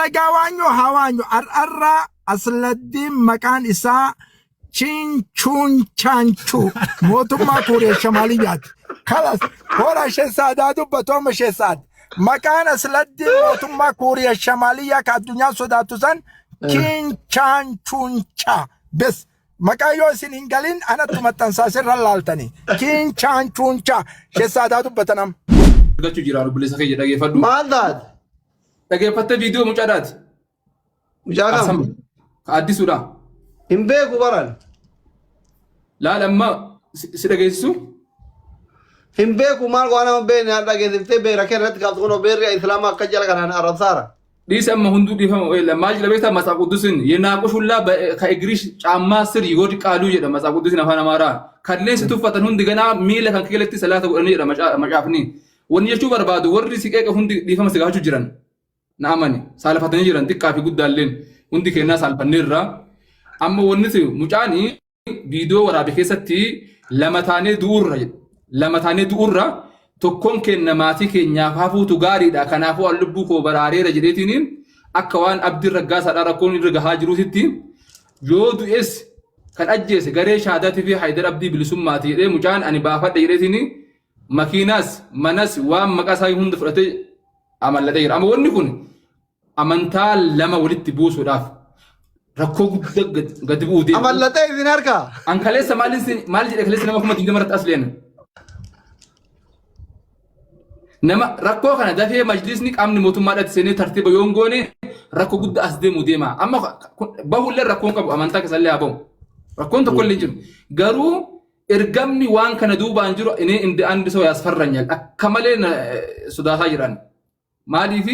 Falagaa waanyoo haa waanyu ar'arraa Asladdiin maqaan isaa Chiinchuunchaanchuu mootummaa Kuuriya Shamaaliyyaati. Kalas hora ishee saadaa dubbatu amma ishee saad. Maqaan Asladdiin mootummaa Kuuriya Shamaaliyyaa ka addunyaan sodaattu san Chiinchaanchuunchaa. Bes maqaa yoo isin hin galin anattu maxxansaa sirra laaltanii. Chiinchaanchuunchaa ishee saadaa dubbatan amma. Argachuu jira obboleessa kiyya dhageeffadhu. Maal taate? Dhageeffattee viidiyoo mucaadhaati. Mucaa kam? Asama. Ka addisuudha. Hin beeku baran. Laal amma si si dhageessisu. Hin beeku maal waan nama beekne haa dhageessiftee beera kee irratti kaaftu kunoo beerri islaamaa akka jala kanaan arrabsaara. Dhiisi amma hunduu dhiifama oola. Maal jedha beektaa Matsaaf Quddusin yenaaqushullaa ka igirish caammaa sir yiwodqaaluu jedha Matsaaf Quddusin afaan Amaaraa. Kanneen si tuffatan hundi ganaa miila kan keelatti salaata godhanii jedha macaafni. Wanni jechuu barbaadu warri si qeeqa hundi dhiifama si gaafachuu jiran. Na amani. Saalfatanii jiran xiqqaa fi guddaalleen hundi kennaa saalfanneerra. Amma wanni si mucaani viidiyoo waraabe keessatti lama taanee du'urra jedhe. Lama taanee du'urra tokkoon keenya maatii keenyaaf hafuutu gaariidha. Kanaafuu an lubbuu koo baraareera jedheetiin akka waan abdiin raggaasaadhaa rakkoon irra gahaa jiruutitti yoo du'es kan ajjeese garee shaadaatii fi Haayidar Abdii bilisummaati jedhee mucaan ani baafadhe jedheetiin makiinaas manas waan maqaa isaa hunda fudhatee amallatee jira. Amma wanni kun amantaa lama walitti buusuudhaaf rakkoo guddaa gadi bu'uu deemu. Amallatee isin harkaa. An kaleessa maal jedhe kaleessa nama 20,000 irratti as leena. Nama rakkoo kana dafee majlisni qaamni mootummaadhaatti seenee tartiiba yoo hin goone rakkoo guddaa as deemu deema. Amma bahullee rakkoon qabu amantaa keessallee haa bahu. Rakkoon tokko illee hin jiru. Garuu ergamni waan kana duubaan jiru inni indi andi soo yaasfarranyal akka malee sodaataa jiran. Maaliif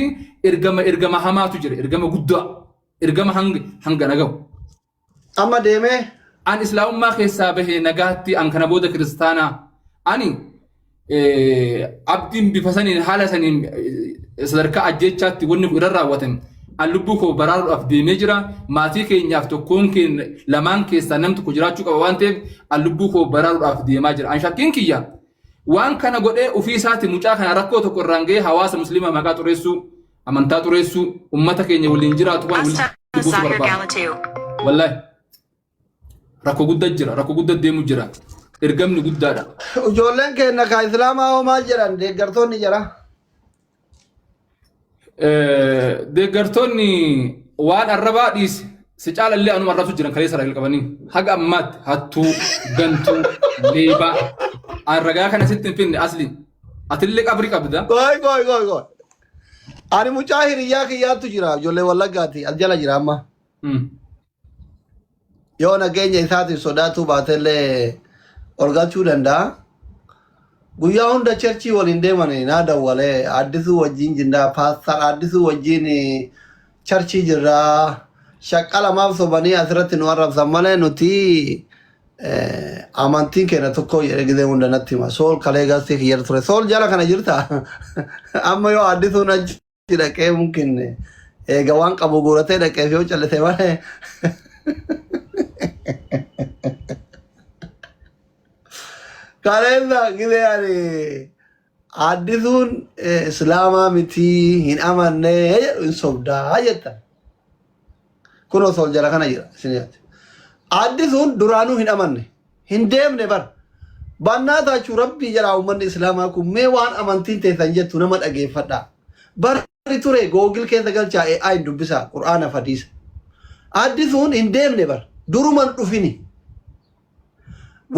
ergama ergama hamaatu jira ergama guddaa ergama hanga hanga nagahu. Amma deemee An islaamummaa keessaa bahee nagaatti an kana booda kiristaanaa ani abdiin bifa saniin haala saniin sadarkaa ajjeechaatti wanni kun irra raawwatan an lubbuu koo baraaruudhaaf deemee jira maatii keenyaaf tokkoon keenya lamaan keessaa nam tokko jiraachuu qaba waan ta'eef an lubbuu koo baraaruudhaaf deemaa jira an shakkiin kiyya Waan kana godhee ofii isaati mucaa kana rakkoo tokko irraan ga'ee hawaasa musliimaa maqaa xureessuu, amantaa xureessuu, ummata keenya waliin jiraatu kana walitti buusuu barbaada. Wallaahi rakkoo guddaa jira, rakkoo guddaa deemu jira. Ergamni guddaadha. Ijoolleen keenya ka islaamaa hoo maal jedhan deeggartoonni jara. Deeggartoonni waan arrabaa dhiise si caalallee anuma arrabsu jiran kaleessa irraa jalqabanii haga ammaatti hattuu gantuu leebaa an ragaa kana sitti hin finne asli atillee qabrii qabda. Goy goy goy goy. Ani mucaa hiriyyaa kiyyaattu jira ijoollee wallaggaati as jala jira amma. Yoo nageenya isaatiif sodaatuu baatellee ol galchuu danda'a. Guyyaa hunda cherchii waliin deeman naa dawwalee Addisuu wajjin jirra paastar Addisuu wajjin charchii jirra shaqqa lamaaf sobanii asirratti nu arrabsan malee nuti amantiin keenya tokko jedhee gizee hunda natti hima. Sool kalee gastii kiyyarra ture. Sool jala kana jirta? Amma yoo Addisuun achi dhaqee mumkin eega waan qabu guuratee dhaqeef yoo callise malee kaleessa gizee ani addisuun islaamaa mitii hin amanne jedhu hin sobdaa jettan. Kunoo sool jara kana jira isin yaadde. Addisuun duraanuu hin amanne hin deemne bar. Bannaa taachuu rabbii jedhaa uummanni islaamaa kun mee waan amantiin teessan jettu nama dhageeffadhaa. Barri ture googil keessa galchaa AI dubbisaa qur'aana fadiisa. Addisuun hin deemne bar duruman dhufini.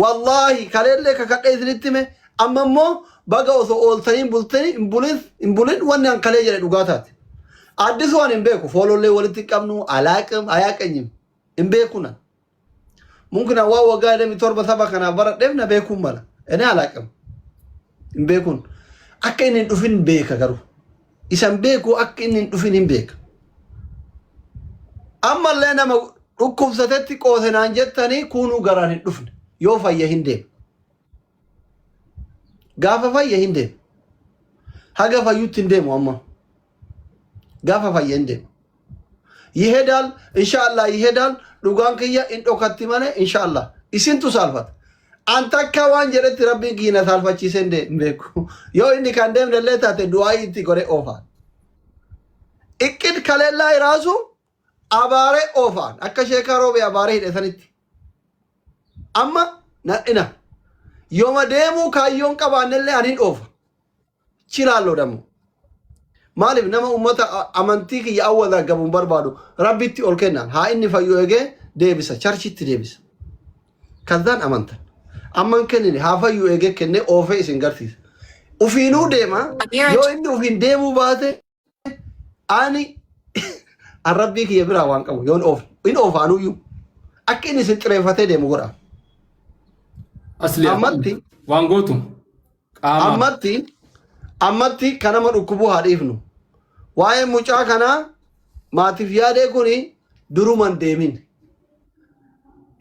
Wallaahi kaleellee kakadhee isinitti hime amma immoo baga osoo ooltanii hin bultanii hin bulin hin bulin wanni an kalee jedhe dhugaa taate. Addisuu an hin beeku foolollee walitti hin qabnu alaaqim ayaaqenyim hin beeku nan. Mumkin an waan waggaa 27 saba kanaaf baradheef na beekuun mala. Inni alaaqim hin beekuun. Akka inni hin dhufin beeka garuu. Isan beeku akka inni hin dhufin hin beeka. Ammallee nama dhukkubsatetti qoose naan jettanii kuunuu garaan hin dhufne yoo fayya hin deema. Gaafa fayya hin deema. Haga fayyutti hin deemu amma. Gaafa fayya hin deema. Yihedaal inshaallah yihedaal dhugaan kiyya hin dhokatti malee inshaallah isintu saalfata. An takka waan jedhetti rabbiin kiyya na saalfachiisee hin beeku. Yoo inni kan deemne illee taate du'aa itti godhee oofa. Iqqid kaleellaa iraasu abaaree oofaan akka sheekaa roobee abaaree hidhe sanitti. Amma nadhina. Yooma deemuu kaayyoon qabaannellee ani hin oofa. Chiraalloo dammo. Maaliif nama ummata amantii kiyya awwadaa gabu hin barbaadu. Rabbitti ol kennaan haa inni fayyu eegee deebisa charchitti deebisa. Kazzaan amantan. Amma hin kennine haa fayyu eegee kennee oofee isin garsiisa. Ufiinuu deema yoo inni ufiin deemuu baate ani arrabbii kiyya biraa waan qabu yoon oofe hin oofa anuyyuu akka inni isin xireeffatee deemu godha. Asli Ammatti waan gootu qaama ammatti ammatti kan nama dhukkubuu haa dhiifnu. Waa'ee mucaa kanaa maatiif yaadee kuni duruma hin deemin.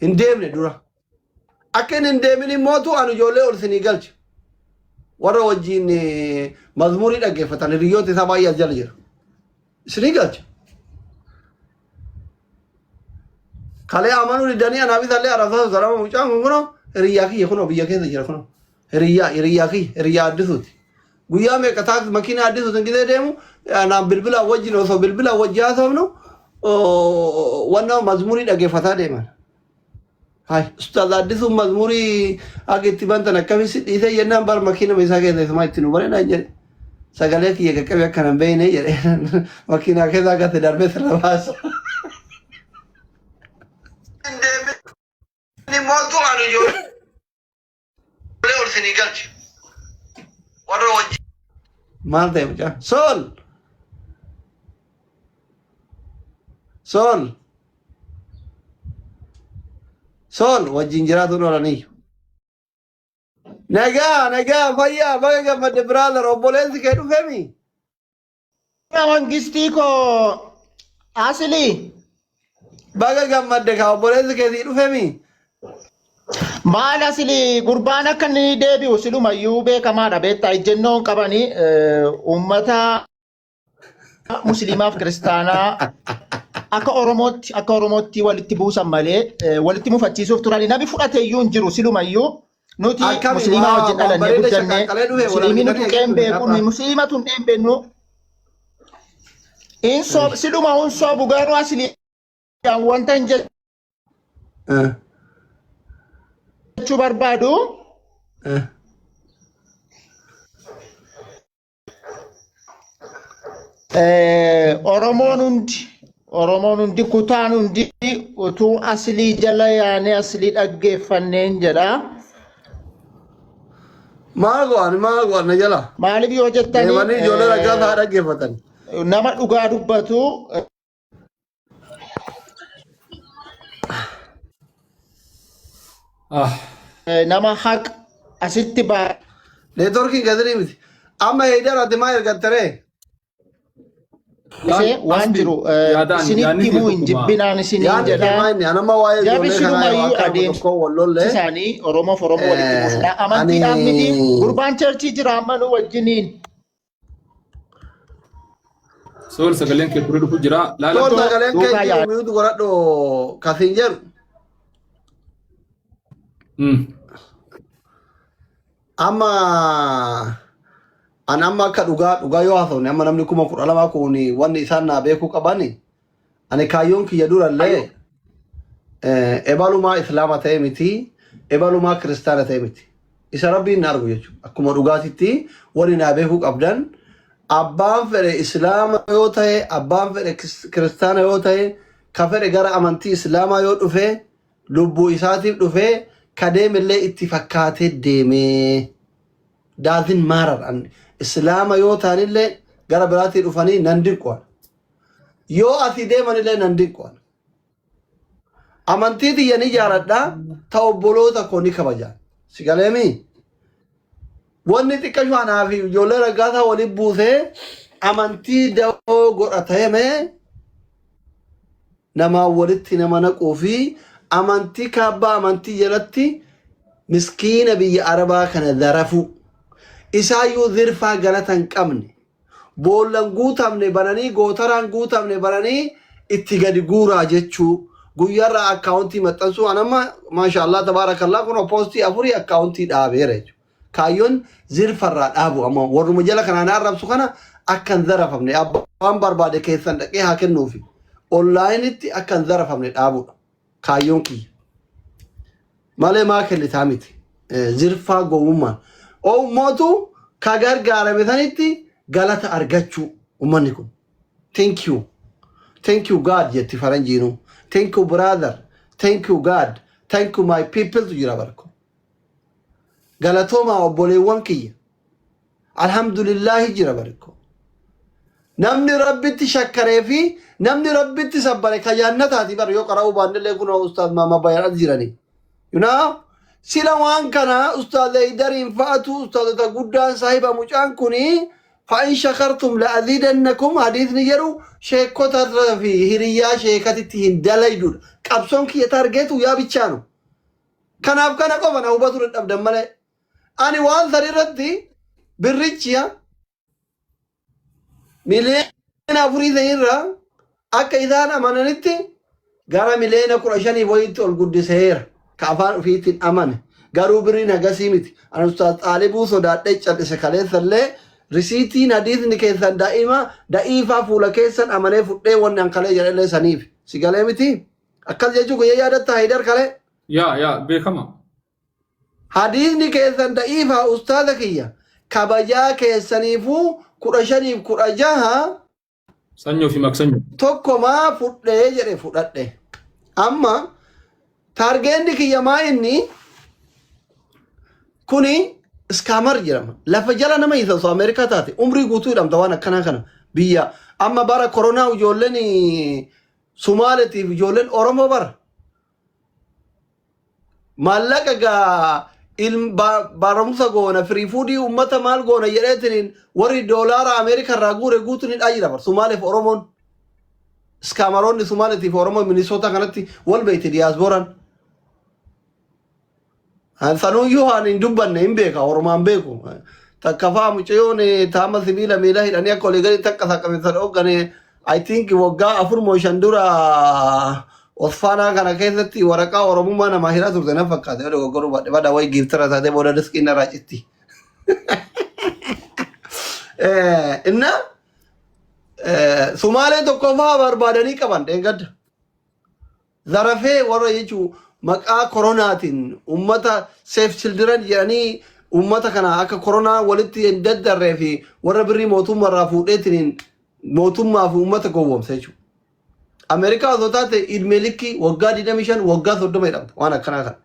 Hin deemne dura. Akka inni hin deemin immootu ani ijoollee ol isinii galcha. Warra wajjin mazmurii dhaggeeffatan hiriyoota isaa baay'ee as jala jira. Isinii galcha. Kalee amanuu didanii anaaf isallee arabsaa sarama mucaan kun kunoo hiriyyaa kiyya kunoo biyya keessa jira kunoo. Hiriyyaa hiriyyaa kiyya hiriyyaa addisuuti. Guyyaa meeqa taaks makiinaa addisuutiin gisee deemu anaan bilbila wajjin osoo bilbila wajjin haasofnu wanna mazmurii dhaggeeffataa deeman. Hay, Ustaaz Addisuun mazmurii akka itti bantan akkamiin si dhiisee jennaan bar makiinama isaa keessa isumaa itti nu bare naan jedhe. Sagalee kiyya qaqqabe akka nan beekne jedhe. Makiinaa keessa akka itti darbee sirra baasa. Inni mootu ani ijoollee ol sinii galche. Warra wajjin. Maal ta'e mucaa? Sool! Sool! Sool wajjin jiraatuun oolaniiyyu. Nagaa nagaa fayyaa baga gammadde brother obboleessi kee dhufemi. Mangistii koo Asilii Baga gammadde kaa obboleessi kee sii dhufemi. Maal asilii gurbaan akka inni deebi'u silumayyuu beekamaadha beektaa ejjennoon qabanii uummata musliimaaf kiristaanaa akka Oromootti walitti buusan malee walitti mufachiisuuf turani namni fudhate iyyuu hin jiru silumayyuu nuti Akkami musliimaa waa wajjin waan dhalannee bareeda guddanne shaqaaqalee dhufe wal musliimii nu argitanii tuqee hin eeguu beeku nuyi har'a. musliima tun hin beeknu in soob siluma hun soobu garuu asilii wanta hin jechuu barbaadu Oromoon hundi kutaan hundi utuu aslii jala yaanee aslii dhaggeeffanneen jedha. Maal go'an maal go'an na jala. Maaliif yoo jettanii Deemanii ijoollee ragaa isaa dhaggeeffatan. Nama dhugaa dubbatu nama haqa asitti Neetworkiin gadi miti. Amma heydar ati maa ergattaree? Baasee waan Asli jiru yaadaan isinitti yaadni kee himuu hin tokkuma. jibbinaan isiniin Yaadni kee jedha. maa inni? Anamma waa'ee Jarri ijoollee kanaa yoo silumayyuu akka nama adeemsi tokkoo wal lollee isaanii Oromoof Oromoo walitti buusudha. Amantiidhaan ani miti gurbaan churchii jira amma nu wajjiniin. Sool sagaleen kee turee dhufu jira. Laala Sool Ittoo sagaleen kee duukaa jiru mute godhadhu kasiin jedhu. Amma an amma akka dhugaa dhugaa yoo haasofne amma namni 12,000 kun wanni isaan naa beekuu qabani ani kaayyoon kiyya durallee ebalumaa islaama ta'e miti ebalumaa kiristaana ta'e miti isa rabbiin na argu jechuudha akkuma dhugaatitti wanni naa beekuu qabdan abbaan fedhe islaama yoo ta'e abbaan fedhe kiristaana yoo ta'e ka fedhe gara amantii islaamaa yoo dhufe lubbuu isaatiif dhufee ka deemillee itti fakkaatee deemee doesn't matter an islaama yoo ta'anillee gara biraatii dhufanii nan dinquwan yoo asii deemanillee nan dinquwan amantii tiyya ni jaaladha ta obboloota koo ni kabaja si galeemi wanni xiqqashu anaa fi ijoollee raggaasaa waliin buusee amantii dawoo godhatame namaa walitti nama naquu fi amantii kaabbaa amantii jalatti miskiina biyya arabaa kana zarafuu isaayyuu zirfaa galata hin qabne boollan guutamne bananii gootaraan guutamne bananii itti gadi guuraa jechuu guyyaarraa akkaawuntii maxxansuu an amma maashaallah tabaarakallah kun poostii afurii akkaawuntii dhaabeera jechuudha. Kaayyoon zirfarraa dhaabu amma warruma jala kanaan arrabsu kana akka hin zarafamne abbaan barbaade keessan dhaqee haa kennuufi. Onlaayinitti akka hin zarafamne dhaabuudha. Kaayyoon kiyya. Malee maa kennitaa miti. Zirfaa gowwummaan. Mootu ka gargaarame sanitti galata argachuu uummanni kun. Thank you. Thank you God jetti faranjiinuu. Thank you brother. Thank you God. Thank you my people tu jira barko. Galatoomaa obboleewwan kiyya. Alhamdulillahi jira barko. Namni Rabbitti shakkaree fi namni Rabbitti sabbare ka jaannataati bar yoo qara'uu baannellee kun Ustaaz Maama Bayaan as jirani. You know? Sila waan kana Ustaaz Eydariin fa'atu ustaazota guddaan saahiba mucaan kuni fa'in shakartum la'aziidannakum hadiisni jedhu sheekota fi hiriyyaa sheekatitti hin dalaydudha. Qabsoon kiyya targeetu yaa bichaanu. Kanaaf kana qofa na hubatu dadhabdan malee. Ani waan san irratti birrichiya 4 miliyoona sanirraa akka isaan amananitti gara 15 miliyoona wayiitti ol guddiseera. Ka afaan ofiitiin amane. Garuu birriin hagasii miti. Ani Ustaaz Xaalibuu sodaadhee cal'ise kaleessallee risiitiin hadiisni keessan daa'ima da'iifaa fuula keessan amanee fudhee wanni an kalee jedhellee saniif. Si galee miti? Akkas jechuu guyyaa yaadatta Haydar kalee? Yaa yaa beekama. Hadiisni keessan da'iifaa ustaaza kiyya kabajaa keessaniifuu 15f 16 Sanyoo fi maksanyoo. Tokkomaa fudhee jedhe fudhadhe. Amma targetni kiyya maa inni kuni scammer jedhama. Lafa jala nama hiisa osoo Ameerikaa taate umrii guutuu hidhamta waan akkanaa kana biyya. Amma bara koronaa ijoolleen Sumaaleetiif ijoolleen Oromoo bara maallaqa gaa barumsa goona free foodii uummata maal goona jedheetiin warri doolaara Ameerikaa irraa guure guutuun hidhaa jira bar Sumaaleef Oromoon. Scammeroonni Sumaaleetiif Oromoo Minisoota kanatti wal beekte diyaasbooraan. Sanuyyuu waan hin dubbanne hin beeka Oromaan beeku. Takka faa mucayyoon taama sibiila miila hidhanii akka olii gadi takka saqqabsiisan hooggane I think waggaa 4 moo 5 dura Osfaanaa kana keessatti waraqaa Oromummaa namaa hiraa turte na fakkaate yoo dogoggoruu baadhe bada wayi giiftara taatee booda riskiin narraa citti. Inna Sumaalee tokko faa barbaadanii qaban dheengadda. Zarafee warra jechuun maqaa koronaatiin ummata Save Children jedhanii ummata kana akka koronaa walitti hin daddarree fi warra birrii mootummaa irraa fuudheetiin mootummaa fi ummata gowwoomsa jechuudha. Ameerikaa osoo taate idmeelikki waggaa 25 waggaa 30 jedhamta waan akkanaa kana.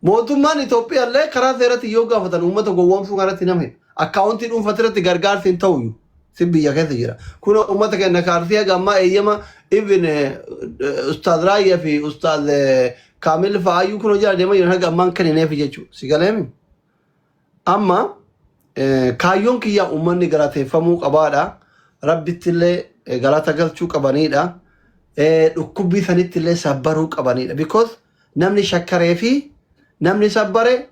Mootummaan Itoophiyaa illee karaa seeratti yoo gaafatan uummata gowwoomsuu kanatti nama hidha. Akkaawuntii dhuunfaa irratti gargaarsi hin ta'u si biyya keessa jira. Kun uummata keenya kaarsii haga ammaa eeyyama even Ustaaz Raayyaa fi Ustaaz Kaamil fa'aayyuu kun hojii adeemaa jiran haga ammaan kennineef jechuudha. Si galeemi? Amma kaayyoon kiyyaa uummanni galateeffamuu qabaadha. Rabbitti illee galata galchuu qabanidha. Dhukkubbii sanitti illee sabbaruu qabanidha. Because namni shakkaree fi namni sabbare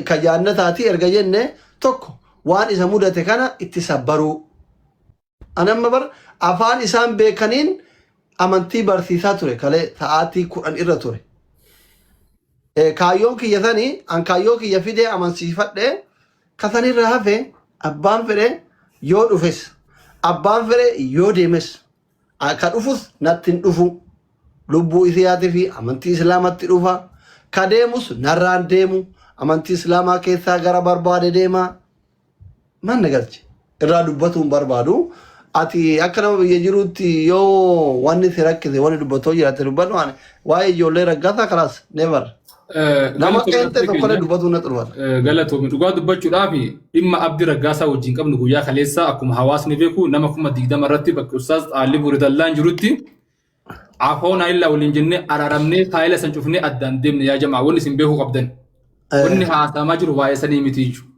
ka jaannataati erga jenne tokko waan isa mudate kana itti sabbaruu. Ani amma bar afaan isaan beekaniin amantii barsiisaa ture kalee sa'aatii 10 irra ture. Kaayyoon kiyya sanii an kaayyoo kiyya fidee amansiifadhe kasanirra hafe abbaan fedhe yoo dhufes abbaan fedhe yoo deemes ka dhufus natti hin dhufu lubbuu isiyaatii fi amantii islaamatti dhufa ka deemus narraan deemu amantii islaamaa keessaa gara barbaade deema maal na galche irraa dubbatuu hin barbaadu ati akka nama biyya jiruutti yoo wanni si rakkise wanni dubbatoo jiraate dubbadhu. Ani waa'ee ijoollee raggaasaa kalaas never nama qeenxee tokkollee dubbatuu na xurfata. Galatoomi. Dhugaa dubbachuudhaaf dhimma Abdii Raggaasaa wajjin qabnu guyyaa kaleessaa akkuma hawaasni beeku nama 20,000 irratti bakka Ustaaz Xaalibuu Ridallaan jirutti afoonaa illaa waliin jennee araaramnee faayila san cufnee addaan deemne. Yaa jamaa, wanni isin beekuu qabdan. Wanni haasamaa jiru waa'ee sanii miti jechuudha.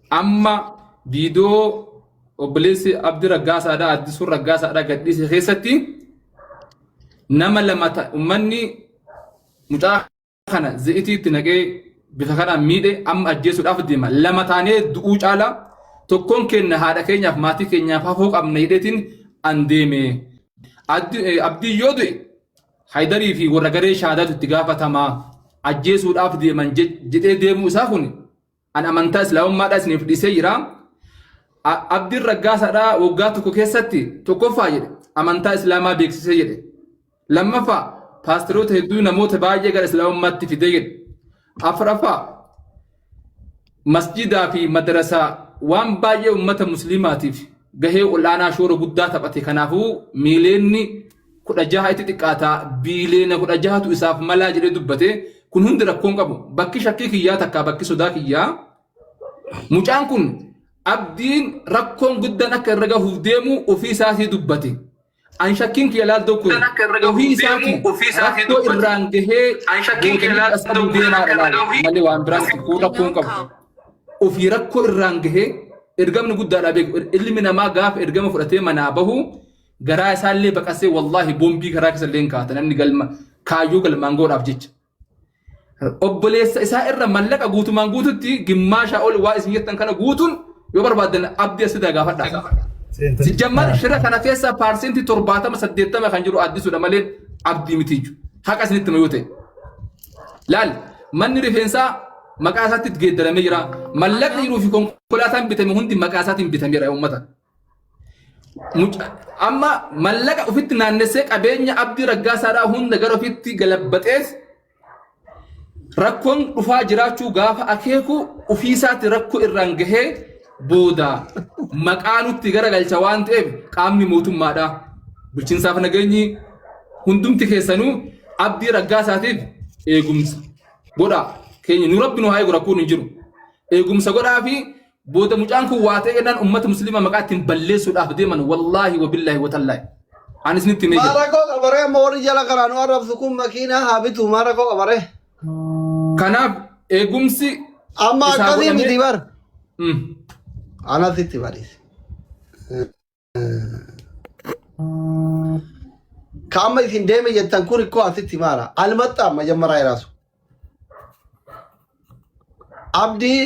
Amma viidiyoo obboleessi Abdii Raggaasaadhaa Addisuu Raggaasaadhaa gadhiise keessatti nama lama uummanni mucaa kana za'itiitti naqee bifa kanaan miidhe amma ajjeesuudhaaf deema. Lama taanee du'uu caalaa tokkoon keenya haadha keenyaaf maatii keenyaaf hafuu qabna jedheetiin an deeme. Abdiin yoo du'e Haydarii fi warra garee shaadaatu itti gaafatamaa ajjeesuudhaaf deeman jedhee deemuu isaa kun an amantaa islaamummaadhaa isiniif dhiisee jira. Abdiin Raggaasaadhaa waggaa tokko keessatti tokkoffaa jedhe amantaa Islaamaa beeksisee jedhe. Lammaffaa, paasteroota hedduu, namoota baay'ee gara Islaamummaatti fidee jedhe. Afuraffaa, masjidaa fi madrasaa waan baay'ee uummata musliimaatiif gahee ol'aanaa, shoora guddaa taphate. Kanaafuu miiliyoonni 16 itti xiqqaataa, biiliyoona 16tu isaaf malaa jedhee dubbate. Kun hundi rakkoon qabu. Bakki shakkii kiyyaa takkaa, bakki sodaa kiyyaa, mucaan kun Abdiin rakkoon guddaan akka irra gahuuf deemu ofii isaatii dubbate. An shakkiin kiyya laal tokko, ofii isaatii rakkoo irraan gahee booda qasqabuu deemaadha laal malee waan biraan kun rakkoon qabu. Ofii rakkoo irraan gahee ergamni guddaadha beeku. Ilmi namaa gaafa ergama fudhatee manaa bahu garaa isaallee baqasee, wallaahi, boombii karaa keessa illee hin kaata namni galma kaayyoo galmaan gahuudhaaf jecha. Obboleessa isaa irra mallaqa guutumaan guututti gimmaashaa ol waa isin jettan kana guutuun yoo barbaaddan Abdii asitti gaafadha. Sijjammar shira kana keessa 70% 80% kan jiru Addisuudha malee Abdii miti jechuudha. Haqa isinitti hima yoo ta'e. Laal, manni rifeensaa maqaa isaatti geeddaramee jira. Mallaqni jiruu fi konkolaataan bitame hundi maqaa isaatiin bitameera, uummata. Amma mallaqa ofitti naannessee qabeenya Abdii Raggaasaadhaa hunda gara ofitti galabbaxees rakkoon dhufaa jiraachuu gaafa akeeku ofiisaatti rakkoo irraan gahee booda maqaa nutti garagalcha waan ta'eef, qaamni mootummaadha. Bulchiinsaaf nageenyi hundumti keessanuu Abdii Raggaasaatiif eegumsa godhaa. Keenya nu Rabbi nu haa eegu, rakkoon hin jiru. Eegumsa godhaa fi booda mucaan kun waa ta'e jennaan uummata musliimaa maqaa ittiin balleessuudhaaf deeman, wallaahi wabillaahi watallaahi. Ani isinitti himee jira. Maal rakkoo qabaree? Amma warri jala karaa nu arrabsu kun makiinaa haa bitu, maal rakkoo qabaree? Kanaaf eegumsi Amma isaa akkasii godhamee miti bar. Anasitti bariise. Ka amma isin deeme jettan kun ikkoo asitti maala? Almaxxaam majammaraa iraasu. Abdii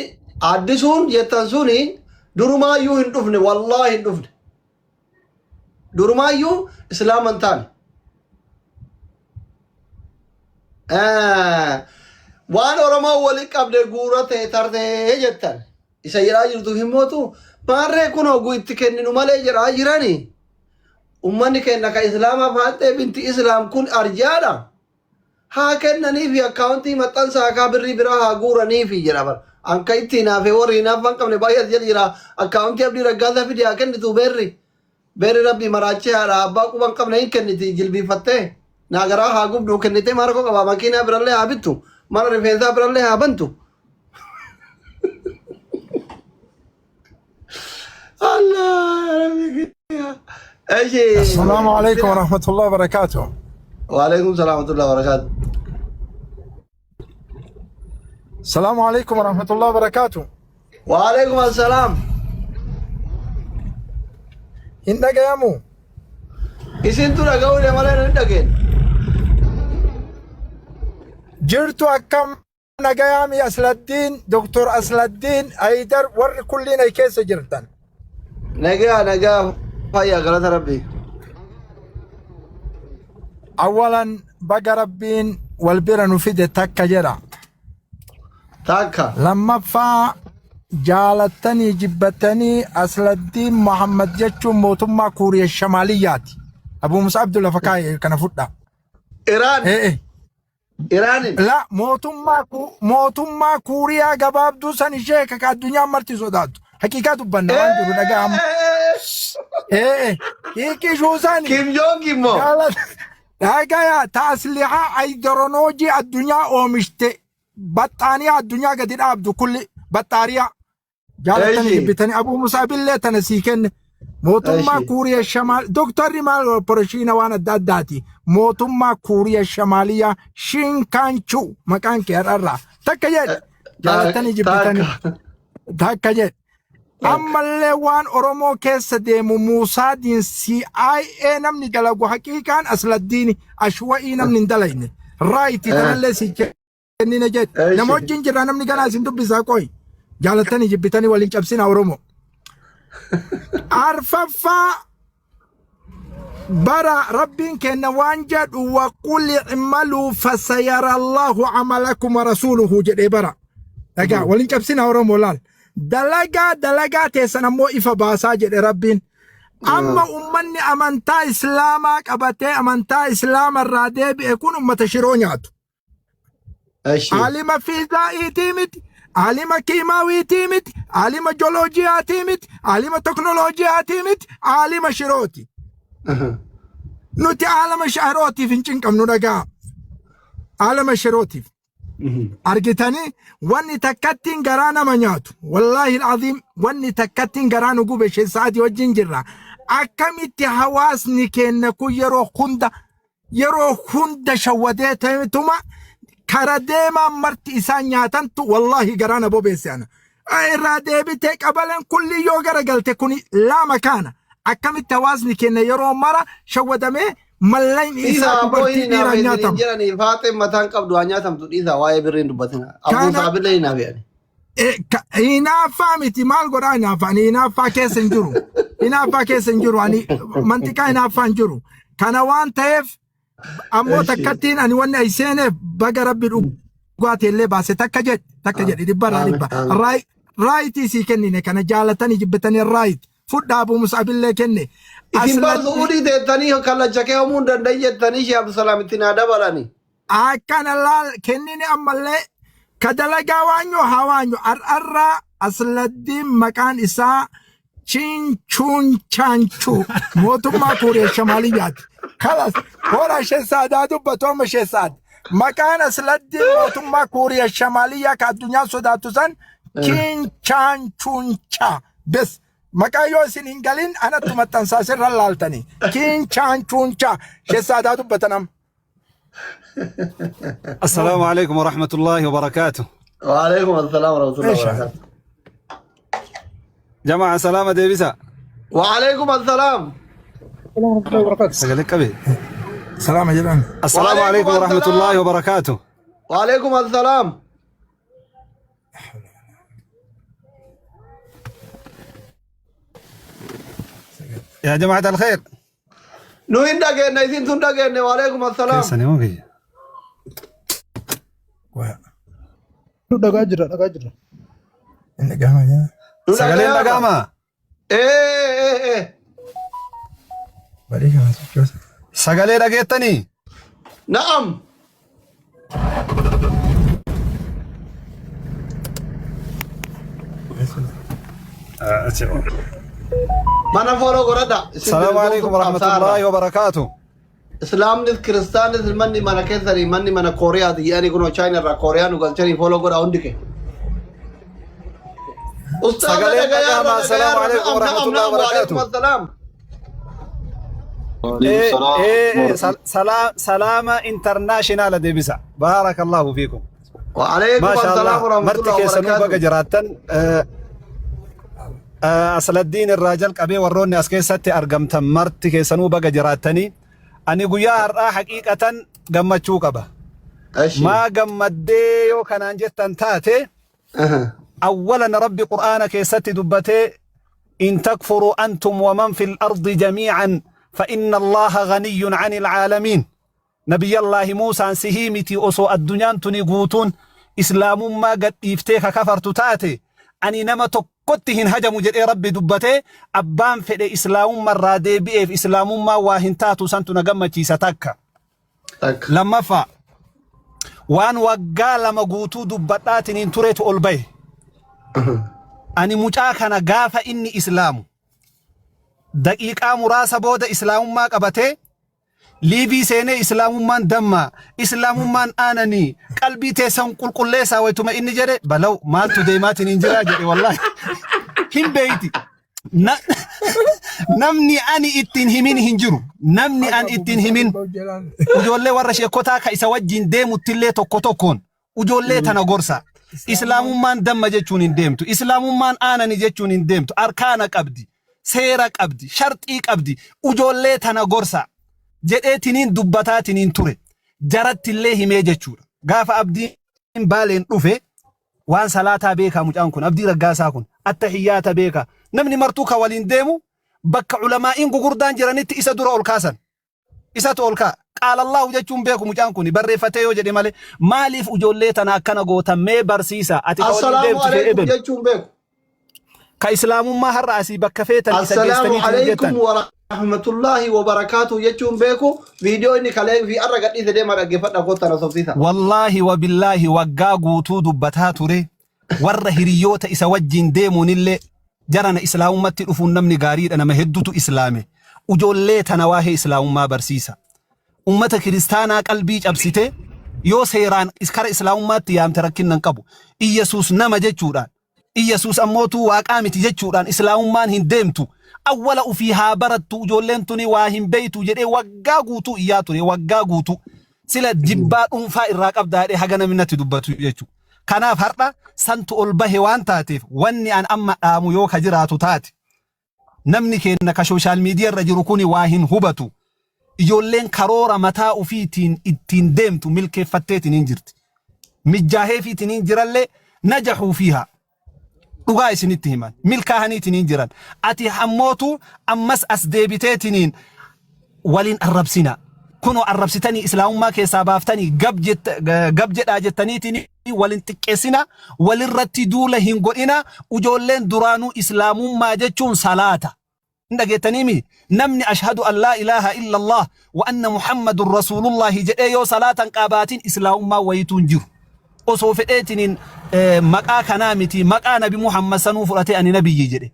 Addisuun jettan suni durumaayyuu hin dhufne, wallaahi hin dhufne. Durumaayyuu islaama hin taane. Waan Oromoo walitti qabde guurate tartee jettan. Isa jedhaa jirtu hin mootu maarree kun hogu itti kenninu malee jedhaa jirani. Ummanni keenya ka islaamaa faaxee binti islaam kun arjaadha. Haa kennaniifi, akkaawuntii maxxansaa kaa birrii biraa haa guuraniifi jedha bara. Anka itti hinaafee warri hinaaffaa hin qabne baay'ee as jala jira. Akkaawuntii Abdii Raggaasaa fidi haa kennitu beerri. Beerri Rabbii maraachee haadha abbaa quba hin qabne hin kenniti jilbiiffattee. Naa garaa haa gubduu kennitee maal rakkoo qabaa, makiinaa birallee haa bittu, mana rifeensaa birallee haa bantu. Allah Rabbi kiyya. Eshi. السلام عليكم ورحمة الله وبركاته. وعليكم السلام ورحمة الله وبركاته. السلام عليكم ورحمة الله وبركاته. وعليكم السلام. Hin dhagayamu? Isintu dhaga'uu malee hin dhageen. Jirtu, akkam nagayaami? Asladdiin, Doktor Asladdiin, Aydar, warri kulliin ay keessa jirtan. Nagaa, nagaa, fayyaa, galata Rabbii. Awalan baga Rabbiin wal bira nu fide takka jedha. Takka. Lammaffaa, jaalattanii jibbatanii Asladdiin Muhammad jechuun mootummaa Kuuriya Shamaaliyyaati. Abuu Musa Abdul lafa kaa'e kana fudha. Iraan. Ee. Iraanin. La, mootummaa Kuuriyaa gabaabduu san ishee ka addunyaan marti sodaattu. Haqiiqaa dubbanna, waan jiru dhagaa amma. Ee, hiikii shuusani. Kim Jong immoo. Dhagaya, ta aslihaa ayidoronoojii addunyaa oomishte, baxxaaniyaa addunyaa gadi dhaabdu kulli baxxaariyaa. Jaalatanii jibbitanii Abuu Musaabillee tana sii kenne. Mootummaa Kuuriya Shamaal doktarri maal opereeshiina waan adda addaati. Mootummaa Kuuriya Shamaaliyaa Shinkaanchuu maqaan kee har'arraa. Takka jedhe, jaalatanii jibbitanii takka jedhe. Ammallee waan Oromoo keessa deemu Muusaadiin CIA namni dalagu haqiiqaan Asladdiini ashwa'ii namni hin dalagne. Raayitii tanallee si kennine jedhe. Nama wajjin jira, namni ganaa isin dubbisaa qoy. Jaalatanii jibbitanii waliin cabsina Oromoo. Arfaffaa, bara Rabbiin kenna waan jedhu وقل اعملوا فسيرى الله عملكم ورسوله jedhee bara. Dhagaa, waliin cabsina Oromoo laal. Dalagaa dalagaa teessan ammoo ifa baasaa jedhe Rabbiin. Amma ummanni amantaa Islaamaa qabatee amantaa Islaama irraa deebi'e kun ummata shiroo nyaatu. Eshi. Aalima fiizaa'iitii miti, aalima kiimaawiitii miti, aalima joloojiyaatii miti, aalima teknooloojiyaatii miti, aalima shirooti. Nuti aalama shirootiif hin cinqamnu dhagaa. Aalama shirootiif. Argitanii wanni takkattiin garaa nama nyaatu. Wallaahi al'aziim wanni takkattiin garaa nu gube sa'aatii wajjin jirra. Akkamitti hawaasni keenya kun yeroo hunda yeroo hunda shawwadee ta'etuma kara deemaan marti isaan nyaatantu wallaahi garaa na bobeesse ana. Irraa deebitee qabaleen kulli yoo garagalte kuni laama kaana. Akkamitti hawaasni keenya yeroo mara shawwadamee mallayni Dhiisaa isaa abboo dubartii hin dhiiraan hinaafeetiin hin nyaatama. jedhanii faaxeen mataan qabdu haa nyaatamtu dhiisaa waa'ee birrii hin dubbatina. Abbuu Kana saabillee hin hinaafeani. Hinaaffaa miti maal godhaa hinaaffaa ani hinaaffaa keessa hin jiru. Hinaaffaa keessa hin jiru ani mantiqaa hinaaffaa hin jiru. Kana waan ta'eef ammoo Eshi. takkattiin ani wanni ai seeneef baga rabbi dhugaatii illee baase takka jedhi takka jedhi dhibba irraa Aamin dhibba. aamin. Raayitii sii kennine kana jaalatanii jibbitanii raayit fudhaa Abuu Musaabillee kenne. Isin bar Aslatti su'uudii teettanii kallacha kee hoomuu hin danda'in jettanii Shee Abdusalaam itti naa dabalani. Akkana laal kennine ammallee ka dalagaa waanyoo haa waanyo har'arraa Asladdiin maqaan isaa Chinchuun Chaanchuu mootummaa Kuuriya Shamaaliyyaati. Kalas hora ishee saadaa dubbatu amma ishee saad. Maqaan Asladdiin mootummaa Kuuriya Shamaaliyyaa ka addunyaan sodaattu san Chinchaanchuunchaa. Bes maqaa yoo isin hin galin anattu maxxansaa sirra laaltanii. Chinchaanchuunchaa ishee saadaa dubbatan amma. السلام عليكم ورحمة الله وبركاته. Waalaikum assalaam warahmatullahi Meeshaa. wabarakatuh. جماعة سلامة ديبسا. Waalaikum assalaam. سقلك قبي. Salaama jedhan. السلام وعليكم عليكم ورحمة الله السلام. وبركاته. Waalaikum assalaam. يا جماعة الخير. Nu hin dhageenne isin tun dhageenne waalaikum assalaam. كيف ممكن؟ Waa. Dhagaa jira, dhagaa jira. Inni gama jira. Nu سقلين dhagayaama. دقامة. Ee ee ee. Badii kana sochoosa. سقلين دقيتني. Na'am. Mana fooloo godhadha. Isin السلام عليكم bilisoomtuuf ورحمة qabsaa'arra. الله وبركاته. Islaamnis kiristaanis manni mana keessanii manni mana Kooriyaati jedhanii kunoo Chaayina irraa Kooriyaa nu galchanii fooloo godha hundi kee. Ustaaza سقلين dhagayaarra دقامة. السلام dhagayaarra عليكم na'am ورحمة na'am الله na'am waalaikum وبركاته. assalaam. وعليكم ايه السلام ايه ورحمة سلام سلامة انترناشونال ديبسا. بارك الله فيكم. وعليكم ما شاء السلام الله ورحمة مرتي الله كيسنو بقى وبركاته. جراتن Asladdiin irraa jalqabee warroonni as keessatti argamtan marti keessanuu baga jiraattanii ani guyyaa har'aa haqiiqatan gammachuu qaba. Eshi. Maa gammaddee yoo kanaan jettan taate awwalan rabbi qur'aana keessatti dubbatee in takfuruu antum waman fil ardi jamiican fa inna allaha ganiyyun anil caalamiin. Nabiyyallaahi Muusaan sihii miti osoo addunyaan tuni guutuun islaamummaa gadhiiftee ka kafartu taate ani nama tokkotti hin hajamu jedhee rabbi dubbatee abbaan fedhe islaamummaa irraa deebi'eef islaamummaa waa hin taatu santu na gammachiisa takka. Takka. Lammaffaa waan waggaa 2 guutuu dubbadhaatiin hin turetu ol bahe. Ani mucaa kana gaafa inni islaamu daqiiqaa muraasa booda islaamummaa qabatee liivii seenee islaamummaan dammaa islaamummaan aananii qalbii teessan qulqulleessaa waytuma inni jedhe balaw maaltu deemaatiin hin jiraa jedhe wallaahi hin beeyti. Namni ani ittiin himin hin jiru. Namni Akka ani Abuu ittiin himin Musaabiin bahu jedhaan. ijoollee warra sheekotaa ka isa wajjin deemuttillee tokko tokkoon ijoollee tana gorsa. Islaamummaan Islaamummaan damma jechuun hin deemtu. Islaamummaan aanani jechuun hin deemtu. Arkaana qabdi. Seera qabdi. Sharxii qabdi. Ijoollee tana gorsa. Jedheetiniin dubbataatiniin ture. Jarattillee himee jechuudha. Gaafa abdiin baaleen dhufe waan salaataa beekaa mucaan kun abdii raggaasaa kun attahiyyaata beekaa. Namni martuu ka waliin deemu bakka ulamaa'iin gugurdaan jiranitti isa dura ol kaasan. Isatu ol kaa. Qaala Allahu jechuun beeku mucaan kun barreeffatee yoo jedhe malee maaliif ijoollee tana akkana gootan mee barsiisa ati ka waliin Assalaamu deemtu shee alaikum ebelu. jechuun beeku. Ka islaamummaa har'a asii bakka feetan isa Assalaamu geessaniitiin alaikum jettan. wa rahmatullahi wa barakaatu jechuun beeku viidiyoo inni kalee fi arra gadhiise deema dhaggeeffadha kottaa na sobsiisa. Wallaahi wa billaahi waggaa guutuu dubbataa ture warra hiriyoota isa wajjin deemuunillee jarana islaamummatti dhufuun namni gaariidha nama hedduutu islaame. Ujoollee tana waa'ee islaamummaa barsiisa. Ummata kiristaanaa qalbii cabsite yoo seeraan kara islaamummaatti yaamte rakkinna hin qabu. Iyyasuus nama jechuudhaan Iyyasuus ammootuu waaqaa miti jechuudhaan islaamummaan hin deemtu. Awwala ufii haa barattu ijoolleen tuni waa hin beeytu jedhee waggaa guutuu iyyaa ture waggaa guutuu. Sila jibbaa dhuunfaa irraa qabdaa jedhee haga namni natti dubbatu jechuudha. Kanaaf har'a santu ol bahe waan taateef wanni an amma dhaamu yoo ka jiraatu taate namni keenna ka social media irra jiru kuni waa hin hubatu. Ijoolleen karoora mataa ufiitiin ittiin deemtu milkeeffatteetiin hin jirti. Mijjaaheefiitiin hin jirallee najaxuu fiihaa. Dhugaa isinitti himan. Milkaahaniitiin hin jiran. Ati ammootu ammas as deebiteetiniin waliin arrabsina. Kunoo arrabsitanii islaamummaa keessaa baaftanii gab gab jedhaa jettaniitiin walin xiqqeessina walirratti duula hin godhina ijoolleen duraanuu islaamummaa jechuun salaata. Hin dhageettaniimi namni ashhadu an laa ilaaha illallah wa anna muhammadun rasuulullahi jedhee yoo salaatan qaabaatiin islaamummaa wayituu hin jiru. Osoo fedheetiniin maqaa kanaa miti maqaa nabi Muhammad sanuu fudhatee ani nabiyyi jedhe.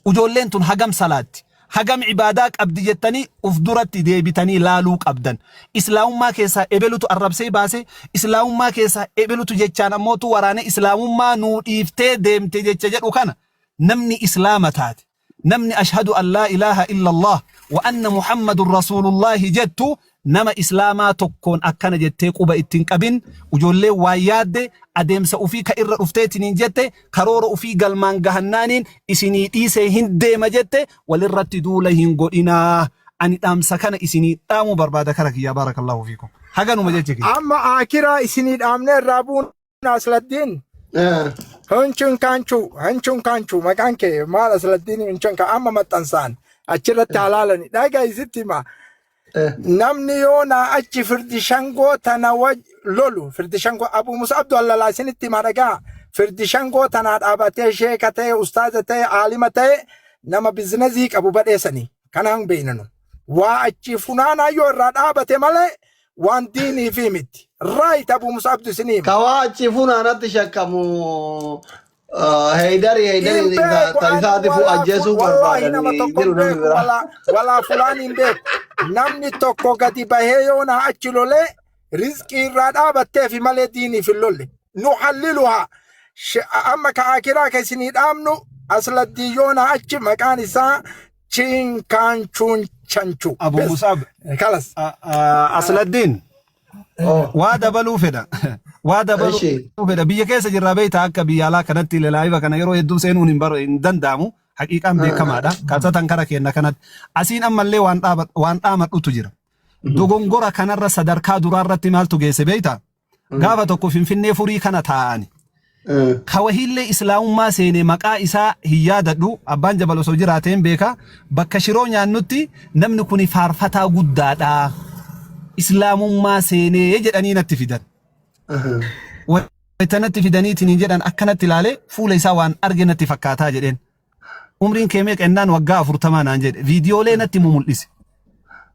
Ujoolleen tun hagam salaatti, hagam ibaadaa qabdi jettanii uf duratti deebitanii laaluu qabdan. Islaamummaa keessaa ebelutu arrabsee baase, Islaamummaa keessaa ebelutu jechaan ammootu waraanee Islaamummaa nuu dhiiftee deemte jecha jedhu kana namni Islaama taate, namni ashhadu an laa ilaaha illallah wa anna Muhammadun rasuulullaahi jettu nama Islaamaa tokkoon akkana jettee quba itti hin qabin, ujoolleen waan yaadde, adeemsa ufii ka irra dhufteetiniin jette, karoora ufii galmaan gahannaaniin isinii dhiisee hin deema jette walirratti duula hin godhinaa. Ani dhaamsa kana isinii dhaamuu barbaada kara kiyyaa baarakallaahu fiikum. Haganuma jechi kiyya. Amma aakiraa isinii dhaamnee irraa buuna Asladdiin. Hunchuun kaanchuu hunchuun kaanchuu maqaan kee maal Asladdiin hunchuun kaan amma maxxansaan achirratti halaalani dhagaa isitti hima. Namni yoo naa achi firdi shangoo tana waj lolu firdi shangoo Abu Musa Abdu Allalaa isinitti hima dhagaa firdi shangoo tanaa dhaabatee sheeka ta'e ustaaza ta'e aalima ta'e nama bizinazii qabu badheessanii kanaan beeynanu. Waa achi funaanaa yoo irraa dhaabate malee waan diinii fi miti. Right Abu Musa Abdu isinii hima. Kawaa achi funaanatti shakkamu heydari heydari Hin beeku ta ani isaati fu walaa ajjeesuu wallaahi nama barbaadanii tokko jiru hin namni beeku biraa. walaa walaa fulaan hin beeku. Namni tokko gadi bahee yoo naa achi lolee rizqii irraa dhaabatteefi malee diiniif hin lolle. Nu halliluhaa. Amma ka akiraa ka isinii dhaamnu asladdii yoo naa achi maqaan isaa Chiinkaanchuun chanchu. Abu Bes. Musab Kalas. Asladdiin Oh, waa dabaluu fedha. Waa dabaluu Ishi. fedha. Biyya keessa jirraa beektaa akka biyya alaa kanatti laayiva kana yeroo hedduu seenuun hin baru hin danda'amu. Haqiiqaan beekamaadha. Kaasatan kara keenna kanatti. Asiin ammallee waan dhaaba waan dhaamadhutu jira. Dogongora kanarra sadarkaa duraarratti maaltu geesse beektaa? Gaafa tokko Finfinnee furii kana taa'ani. Ka wahiillee islaamummaa seene maqaa isaa hin yaadadhu abbaan jabal osoo jiraatee hin beeka bakka shiroo nyaannutti namni kuni faarfataa guddaadha islaamummaa seenee jedhanii natti fidan. Wayita natti fidaniitiin hin jedhan akkanatti ilaalee fuula isaa waan arge natti fakkaataa jedheen. Umriin kee meeqa jennaan waggaa 40 naan jedhe. Viidiyoolee natti mumul'ise.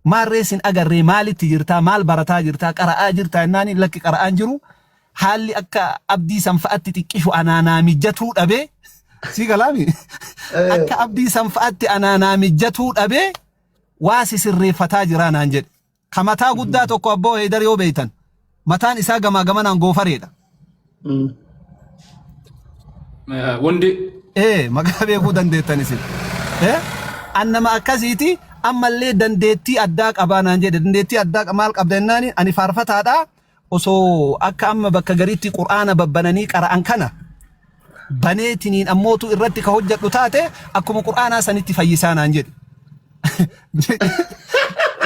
Maarree sin agarree maalitti jirtaa maal barataa jirtaa qara'aa jirtaa jennaan lakki qara'aan jiru haalli akka abdii san fa'atti xiqqishu anaa naa mijjatuu dhabee sii galaami akka abdii san fa'atti anaa naa mijjatuu dhabee waa si sirreeffataa jiraa naan jedhe. Ka mataa guddaa tokko abboo Heydar yoo beeytan mataan isaa gamaa gamanaan goofareedha. Wandi Ee maqaa beekuu dandeettan isin. Ee an nama akkasiiti ammallee dandeettii addaa qabaa naan jedhe dandeettii addaa maal qabda jennaani ani faarfataadha osoo akka amma bakka gariitti qur'aana babbananii qara'an kana baneetiniin ammootu irratti ka hojjedhu taate akkuma qur'aanaa sanitti fayyisaa naan jedhe.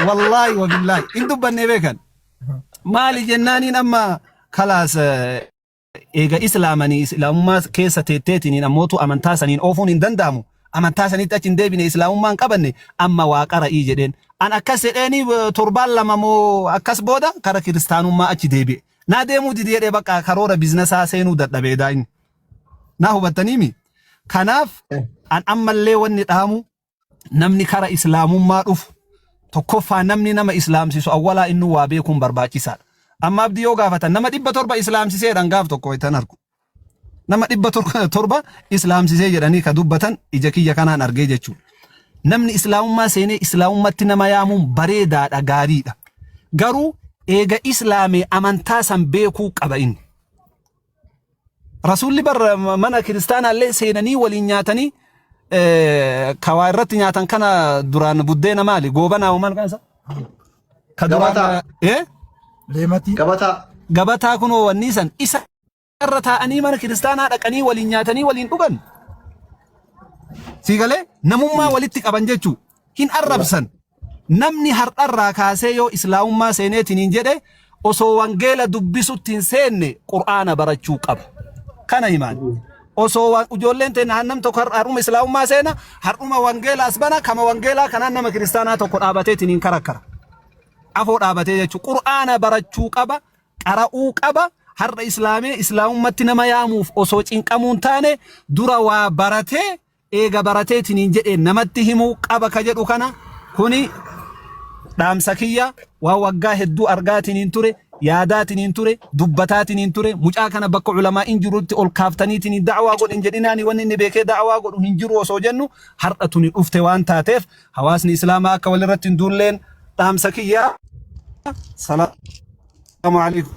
Wallaahi wabillaahi hin dubbannee beekan. Maali jennaaniin amma kalaas eega islaamanii islaamummaa keessa teetteetiniin ammootu amantaa saniin oofuun hin danda'amu. Amantaa sanitti achi hin deebine islaamummaa hin qabanne amma waa qara'ii jedheen. An akkas jedheeni torbaan lama moo akkas booda kara kiristaanummaa achi deebi'e. Naa deemuu didi jedhee bakka karoora biiznasaa seenuu dadhabee daa'imni. Naa hubattaniimi? Kanaaf An ammallee wanni dhaamu namni kara islaamummaa dhufu tokkoffaa namni nama islaamsisu awwalaa innuu waa beekuun barbaachisaadha. Amma abdii yoo gaafatan nama 700 islaamsiseedhaan gaaf tokko wayitan argu. Nama 700 islaamsisee jedhanii ka dubbatan ija kiyya kanaan argee jechuudha. Namni islaamummaa seenee islaamummatti nama yaamuun bareedaadha gaariidha. Garuu eega islaamee amantaa san beekuu qaba inni. Rasuulli bar mana kiristaanaallee seenanii waliin nyaatanii kawaa irratti nyaatan kana duraan buddeena maali goobanaa maal kan isa? Ka duraan Gabataa. eh? Leematii. Gabataa. Gabataa kunoo wanni san isa irra taa'anii mana kiristaanaa dhaqanii waliin nyaatanii waliin dhugan. Sii galee namummaa walitti qaban jechuu hin arrabsan. Namni har'arraa kaasee yoo islaamummaa seeneetiin hin jedhe osoo wangeela dubbisutti hin seenne qur'aana barachuu qaba. Kana himaan. Osoo ijoolleen teenya nam tokko har'uma islaamummaa seena har'uma wangeela as bana kama wangeelaa kanaan nama kiristaanaa tokko dhaabateetiin hin karakkara. Afoo dhaabatee jechuudha. Qur'aana barachuu qaba. Qara'uu qaba. Har'a islaamee islaamummatti nama yaamuuf osoo cinqamuu hin taane dura waa baratee eega barateetiniin jedhe namatti himuu qaba ka jedhu kana kuni dhaamsa kiyya waan waggaa hedduu argaatiniin ture yaadaatiniin ture dubbataatiniin ture mucaa kana bakka ulamaa'in jirutti ol kaaftaniitiniin da'awaa godhin jedhinaani wanni inni beekee da'awaa godhu hin jiru osoo jennu har'a tuni dhufte waan taateef hawaasni islaamaa akka walirratti hin duulleen dhaamsa kiyya. Salaamu alaikum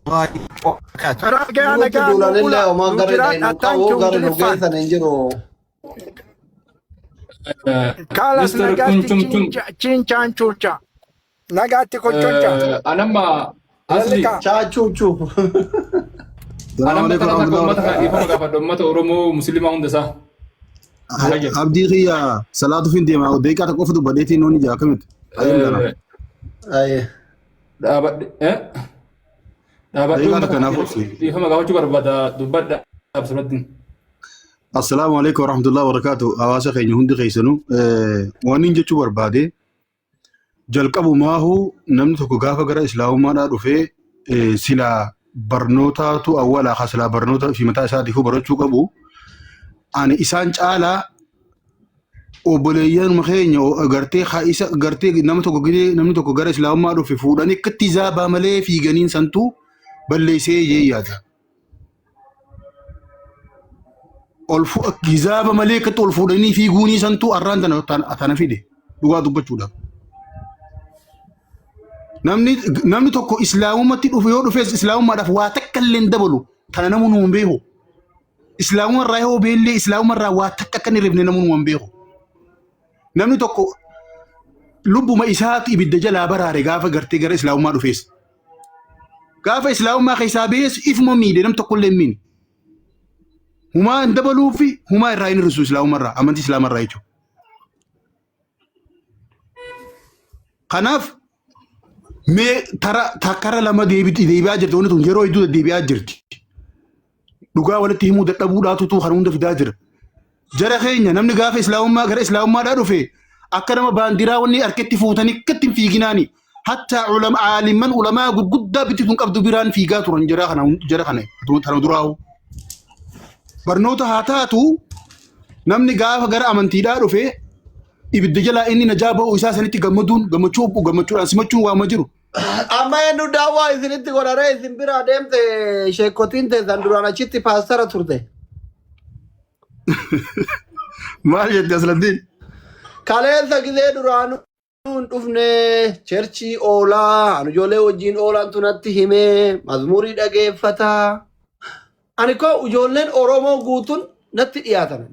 warahmatullahi wabarakatuh. Karaa gahaa Nutti nagaa nuu duulanillee bulaa homaa nuu garri jiraadhaa dhaynu thank qabu you garri nu Ingiliffaan. geessan hin jiru. Kaalas Mr. nagaatti Kunchumchum chinchaan chuucha. Nagaatti kochoncha. anamma asli Lallikaa. Chaachuuchuu. Salaamu anamma alaikum tana takka warahmatullahi ummata kana wabarakatuh. dhiifama gaafadha ummata Oromoo Musliimaa hunda isaa. Hayya. Abdii kiyya salaatuuf hin deema. Daqiiqaa tokko qofa dubbadheetiin noonni jaa akkamitti? Ayyam gana. Aye. Dhaabadhe eh? Dhaabadhe Daqiiqaa ummata takka kana naaf obsi. dhiifama gaafachuu barbaada dubbadha absuratti. Assalaamu alaikum warahmatullahi wabarakatuh. Hawaasa keenya hundi keessanuu waan inni jechuu barbaade jalqabumaahu namni tokko gaafa gara islaamummaadhaa dhufee silaa barnootaatu awwalaa ka silaa barnoota fi mataa isaatiifuu barachuu qabu. Ani isaan caalaa obboleeyyanuma keenya gartee haa isa gartee nama tokko gidee namni tokko gara islaamummaa dhufe fuudhanii akkatti zaabaa malee fiiganiin santuu balleessee jee yaada. Ol gizaaba malee akkatti ol fuudhanii fiiguunii santuu arraan tana tana fide dhugaa dubbachuudhaaf. Namni namni tokko islaamummaatti dhufu yoo dhufes islaamummaadhaaf waa takka illee hin dabalu tana namuu nu hin beeku. Islaamummaa irraa yoo beellee islaamummaa irraa waa takka akka hin hirrifne namuu nu hin beeku. Namni tokko lubbuma isaatu ibidda jalaa baraare gaafa gartee gara islaamummaa dhufees. Gaafa islaamummaa keessaa bahees ifuma miidhe nam tokko illee hin miine. Humaa hin dabaluu fi humaa irraa hin hir'isu islaamummaa irraa amantii islaamaa irraa jechuudha. Kanaaf mee tara takkara lama deebi'aa jirti wanti tun yeroo hedduu deddeebi'aa jirti. Dhugaa walitti himuu dadhabuudhaatu kan hunda fidaa jira. Jara keenya namni gaafa islaamummaa gara islaamummaadhaa dhufe akka nama baandiraa wanni harkatti fuutanii akkatti hin fiiginaani. Hattaa ulama aalimman ulamaa gurguddaa bitti tun qabdu biraan fiigaa turan jara kana jara kana tana duraa'u. Barnoota haa taatu namni gaafa gara amantiidhaa dhufe ibidda jalaa inni najaa ba'uu isaa sanitti gammaduun gammachuu gammachuudhaan simachuun waama jiru. Amma eenyu daawwaa isinitti godharee isin biraa deemte sheekotiin teessan duraan achitti paastara turte. Maal jette Asladdiin? Kaleessa gisee duraanuu hin dhufne cherchii oolaa ani ijoollee wajjin oolaan tunatti himee mazmurii dhageeffataa. Ani koo ijoolleen Oromoo guutuun natti dhiyaatan.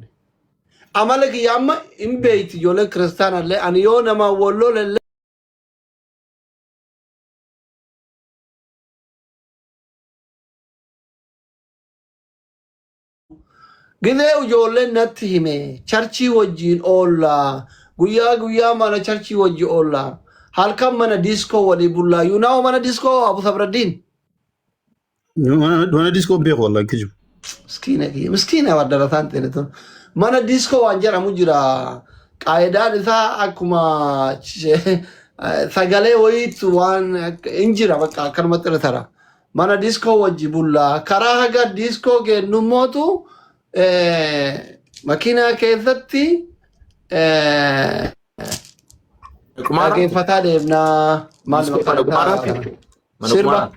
Amala kiyya amma hin beeyti ijoolleen kiristaanallee ani yoo nama wallolellee Gizee ijoolleen natti hime charchii wajjiin oolla guyyaa guyyaa mana charchii wajji oolla halkan mana diiskoo walii bullaa you know mana diiskoo Abu Sabraddiin Mana diiskoo hin beeku wallahi kijibu. miskiina kiyya miskiina waddarataan ta'e tun mana diiskoo waan jedhamu jira qaayidaan isaa akkuma sagalee wayiitu waan hin jira bakka akkanumatti irra tara mana diiskoo wajji bullaa karaa haga diiskoo geennu mootu Makiinaa keessatti Qumaara? dhaggeeffataa deemnaa. Maal Mana maqaan qumaaraati? isaa? Mana Sirba. qumaara?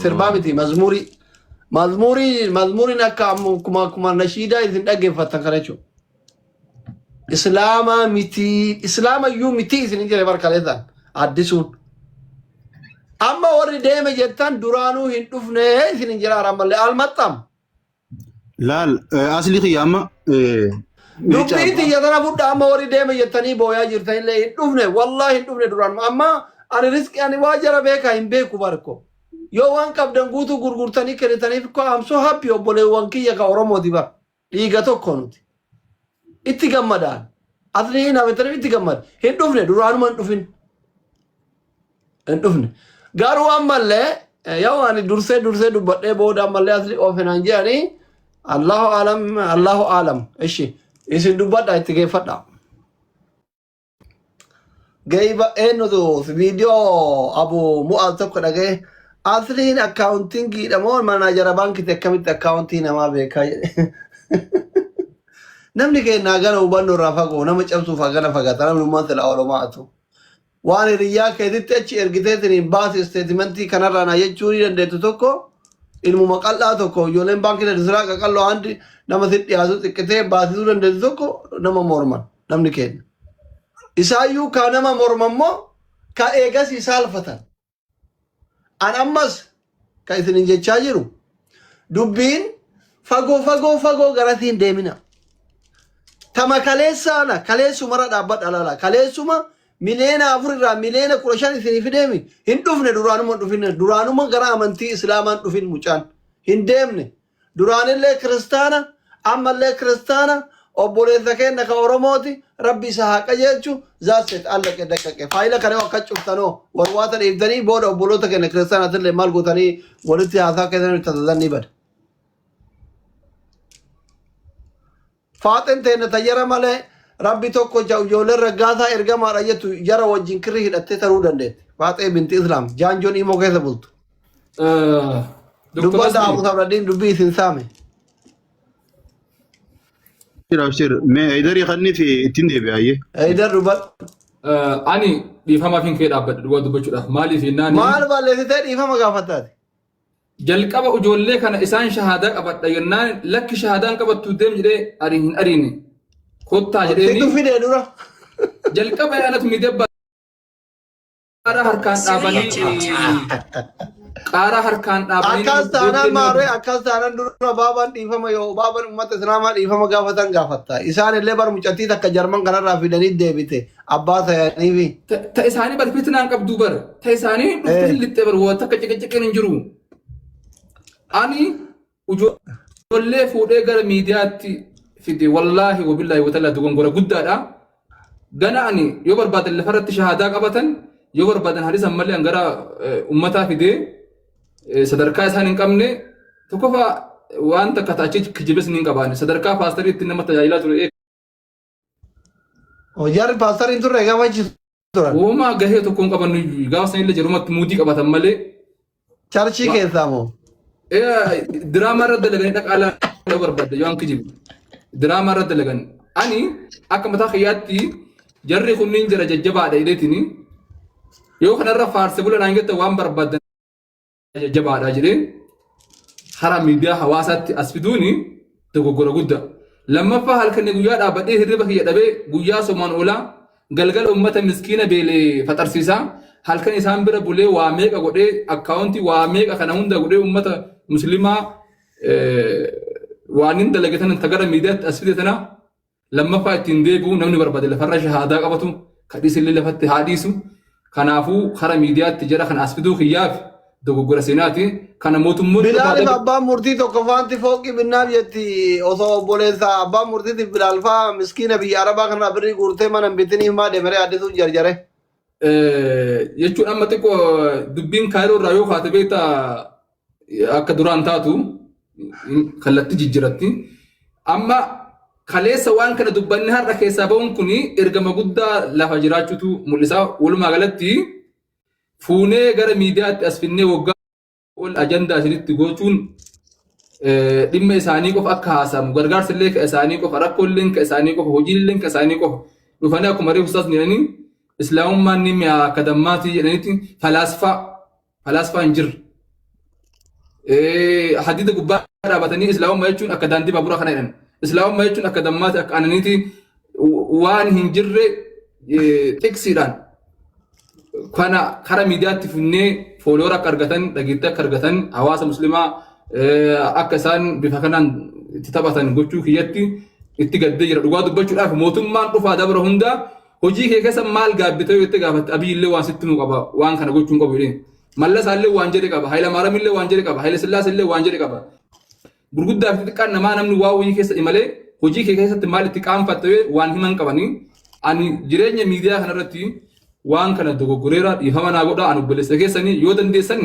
Sirbaa miti mazmurii. Mazmurii mazmuriin akka akkuma akkuma nashiidaa isin dhaggeeffattan kana jechuudha. Islaama miti islaama iyyuu miti isin jedhe barkaleessaan addisuun. Amma warri deeme jettan duraanuu hin dhufne isin jira ammallee almaxxam. Laal asli kiyya amma Dubbii tiyya tana fudha amma warri deeme jettanii booyaa jirtanillee hin dhufne wallaahi hin dhufne duraan amma ani riski ani waa jara beekaa hin beeku barko. Yoo waan qabdan guutuu gurgurtanii kennitaniif ko I'm so happy obboleewwan kiyya ka Oromooti bar. Dhiiga tokko nuti. Itti gammadaan. Asli hin hametaniif itti gammada. Hin dhufne duraanuma hin dhufin. Hin dhufne. Garuu ammallee yoo ani dursee dursee dubbadhee booda ammallee asli oofinaan jedhanii Allahu alam Allahu alam. Ishi isin dubbadha itti geeffadha. Geeyba eenyutu viidiyoo abu mu'aaz tokko dhaga'e asliin akkaawuntingiidha moo manaajara baankiti akkamitti akkaawuntii namaa beekaa jedhe. Namni keenya hagana hubannoo irraa fagoo nama cabsuuf hagana fagaata namni ummaan silaa olomaatu. Waan hiriyyaa keetitti achi ergiteetiin baasi isteetimentii kanarraa naa jechuu ni dandeettu tokko ilmuma qal'aa tokko ijoolleen baankii daldalaa qaqalloo handi nama si dhiyaatu xiqqitee baasisuu dandeettu tokko nama morman namni keenya. Isaayyuu ka nama morman immoo ka eegasii saalfatan. An ammas ka isinin jechaa jiru dubbiin fagoo fagoo fagoo garasii hin deemina. Tama kaleessaana kaleessumarra dhaabbadha laala kaleessuma miliyoona 4 irraa miliyoona 15 isinii fideemi hin dhufne duraanuma hin dhufin duraanuma gara amantii islaamaan dhufin mucaan hin deemne Duraanillee kiristaana, ammallee kiristaana, obboleessa keenna ka Oromooti, Rabbi isa haa qajeelchu, that's it, allaqe daqqaqe. Faayila kana yoo akka cuftanoo, warwaata dhiiftanii booda obboloota keenya kiristaanaatillee maal gootanii walitti haasaa keessan taasisan ni bada. Faaxeen teenna ta jara malee Rabbi tokko ijoolleen raggaasaa ergamaadha jettu jara wajjin kirrii hidhattee taruu dandeetti. Faaxee binti Islaam jaanjoon imoo keessa bultu. Dr. Dubbadha Asli, Abu Sabraddiin dubbii isin saame. Abshir abshir mee Haydarii kanni fi ittiin deebi'aayyee. Eidar dubbadhu. Ani dhiifamaaf hin kee dhaabbadhe dhugaa dubbachuudhaaf maaliif jennaan Maal balleessitee dhiifama gaafattaati? Jalqaba ijoollee kana isaan shahaadaa qabadha jennaan lakki shahaadaan qabattu deem jedhee ani hin ariine. Kottaa Situ jedheeni fidee dura. jalqaba anatu miidhaa harkaan dhaabanii qaaraa harkaan dhaabanii Akkas taanaan maarree akkas taanaan dura baabaan dhiifama yoo baaban uummata islaamaa dhiifama gaafatan gaafatta. Isaan illee bar mucattii takka jarman kanarraa fidanii deebite abbaa sayaniifi. Ta isaanii bar fitnaan qabdu bar ta isaanii dhufte hin lixxe bar waa takka ciqiciqiin hin jiru. Ani ijoollee fuudhee gara miidiyaatti fide wallaahi wabillaahi watallaa dogongora guddaadha. Gana ani yoo barbaadan lafarratti shahaadaa qabatan yoo barbaadan hadisan malee an gara ummataa fidee sadarkaa isaan hin qabne tokkoffaa waan takka ta'achi kijibes ni hin qabaanne sadarkaa paastarii ittiin nama tajaajilaa ture. Jarri paastariin turre gaafa achi turan. Uumaa gahee tokko hin qaban gaafa sanillee jarumatti muudii qabatan malee. Charchii keessaa moo? Diraamaa irra dalaganii dhaqaa laaluu barbaadde yoo an kijibu. Diraamaa irra dalagan. Ani akka mataa kiyyaatti jarri kunniin jara jajjabaadha jedheetini yoo kanarra faarse bula naan jette waan barbaaddan jajjabaadha jedhee karaa miidiyaa hawaasaatti as fiduuni dogoggora guddaa. Lammaffaa halkanii guyyaa dhaabbadhee hirriba kiyya dhabee guyyaa somaan oolaa galgala uummata miskiina beelee faxarsiisaa halkan isaan bira bulee waa meeqa godhee akkaawuntii waa meeqa kana hunda godhee uummata muslimaa waan hin dalage tana ta gara miidiyaatti as fide tana Lammaffaa ittiin deebi'u namni barbaade lafarra shahaadaa qabatu kadhiisillee lafatti haa dhiisu. Kanaafuu kara miidiyaatti jara kana as fiduu kiyyaaf dogoggora seenaati. Kana mootummoonni Bilaaliif abbaan murtii tokko faanti fooqii binnaaf jetti osoo obboleessa abbaan murtiitiif Bilaal faa miskiina biyya Arabaa kanarraa birrii guurtee mana hin bitiniif maa deemeree addisuun jarjare. Jechuun amma xiqqoo dubbiin kaayiroo irraa yoo kaate beektaa akka duraan taatu kallattii jijjiratti. Amma kaleessa waan kana dubbanni har'a keessaa ba'uun kun ergama guddaa lafa jiraachuutu mul'isa. Walumaa galatti fuunee gara miidiyaatti as finnee waggaa ol ajandaa isinitti gochuun Dhimma isaanii qofa akka haasamu, gargaarsi illee ka isaanii qofa, rakkoo illee ka isaanii qofa, hojiin illee ka isaanii qofa. Dhufanii akkuma reefu ustaas jedhanii islaamummaan ni mi'aa akka dammaatii jedhanitti falaasfaa falaasfaa hin jirre. Hadiida gubbaa dhaabatanii islaamummaa jechuun akka daandii baaburaa kana jedhan. Islaamummaa jechuun akka dammaati akka aananiiti waan hin jirre xiqsiidhaan kana kara miidiyaatti finnee fooloora akka argatan dhageettii akka argatan hawaasa muslimaa akka isaan bifa kanaan itti taphatan gochuu kiyyatti itti gaddee jira. Dhugaa dubbachuudhaaf mootummaan dhufaa dabra hundaa hojii kee keessa maal gaabbitee yoo itti gaafatte Abiy illee waan sitti himu qaba waan kana gochuu hin qabu jedhee. Mallasaa illee waan jedhe qaba Hayilamaariyaam illee waan jedhe qaba Hayilasillaasee illee waan jedhe qaba. Gurguddaa fi xixiqqaan namaa namni waa wayii keessa imalee hojii kee keessatti maal itti qaanfatte waan himan qabanii ani jireenya miidiyaa kanarratti waan kana dogoggoreera dhiifama naa godhaa ani obboleessa keessanii yoo dandeessan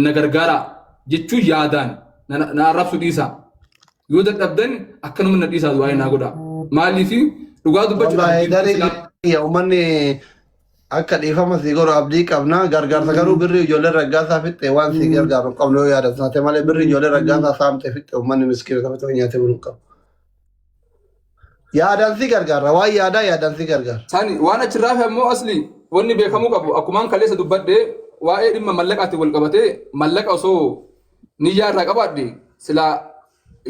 na gargaaraa jechuu yaadaan na arrabsu dhiisaa yoo dadhabdan akkanuma na dhiisaa du'aa naa godhaa maaliif dhugaa dubbachuudhaaf Wallahi darii kiyya uummanni akka dhiifama sii godhu abdii qabna. Gargaarsa garuu birrii ijoollee raggaasaa fixxe waan sii gargaaru hin qabnu yoo yaadatu taate malee birrii ijoollee raggaasaa saamte fixxe uummanni miskiina saba ta'u nyaatee bulu hin qabu. Yaadaan si gargaara waan yaadaa yaadaan si gargaara. Sani waan achirraa fi ammoo asli wanni beekamuu qabu akkumaan kaleessa dubbadhe waa'ee dhimma mallaqaatiin wal qabatee mallaqa osoo niyyaa irraa qabaadhe silaa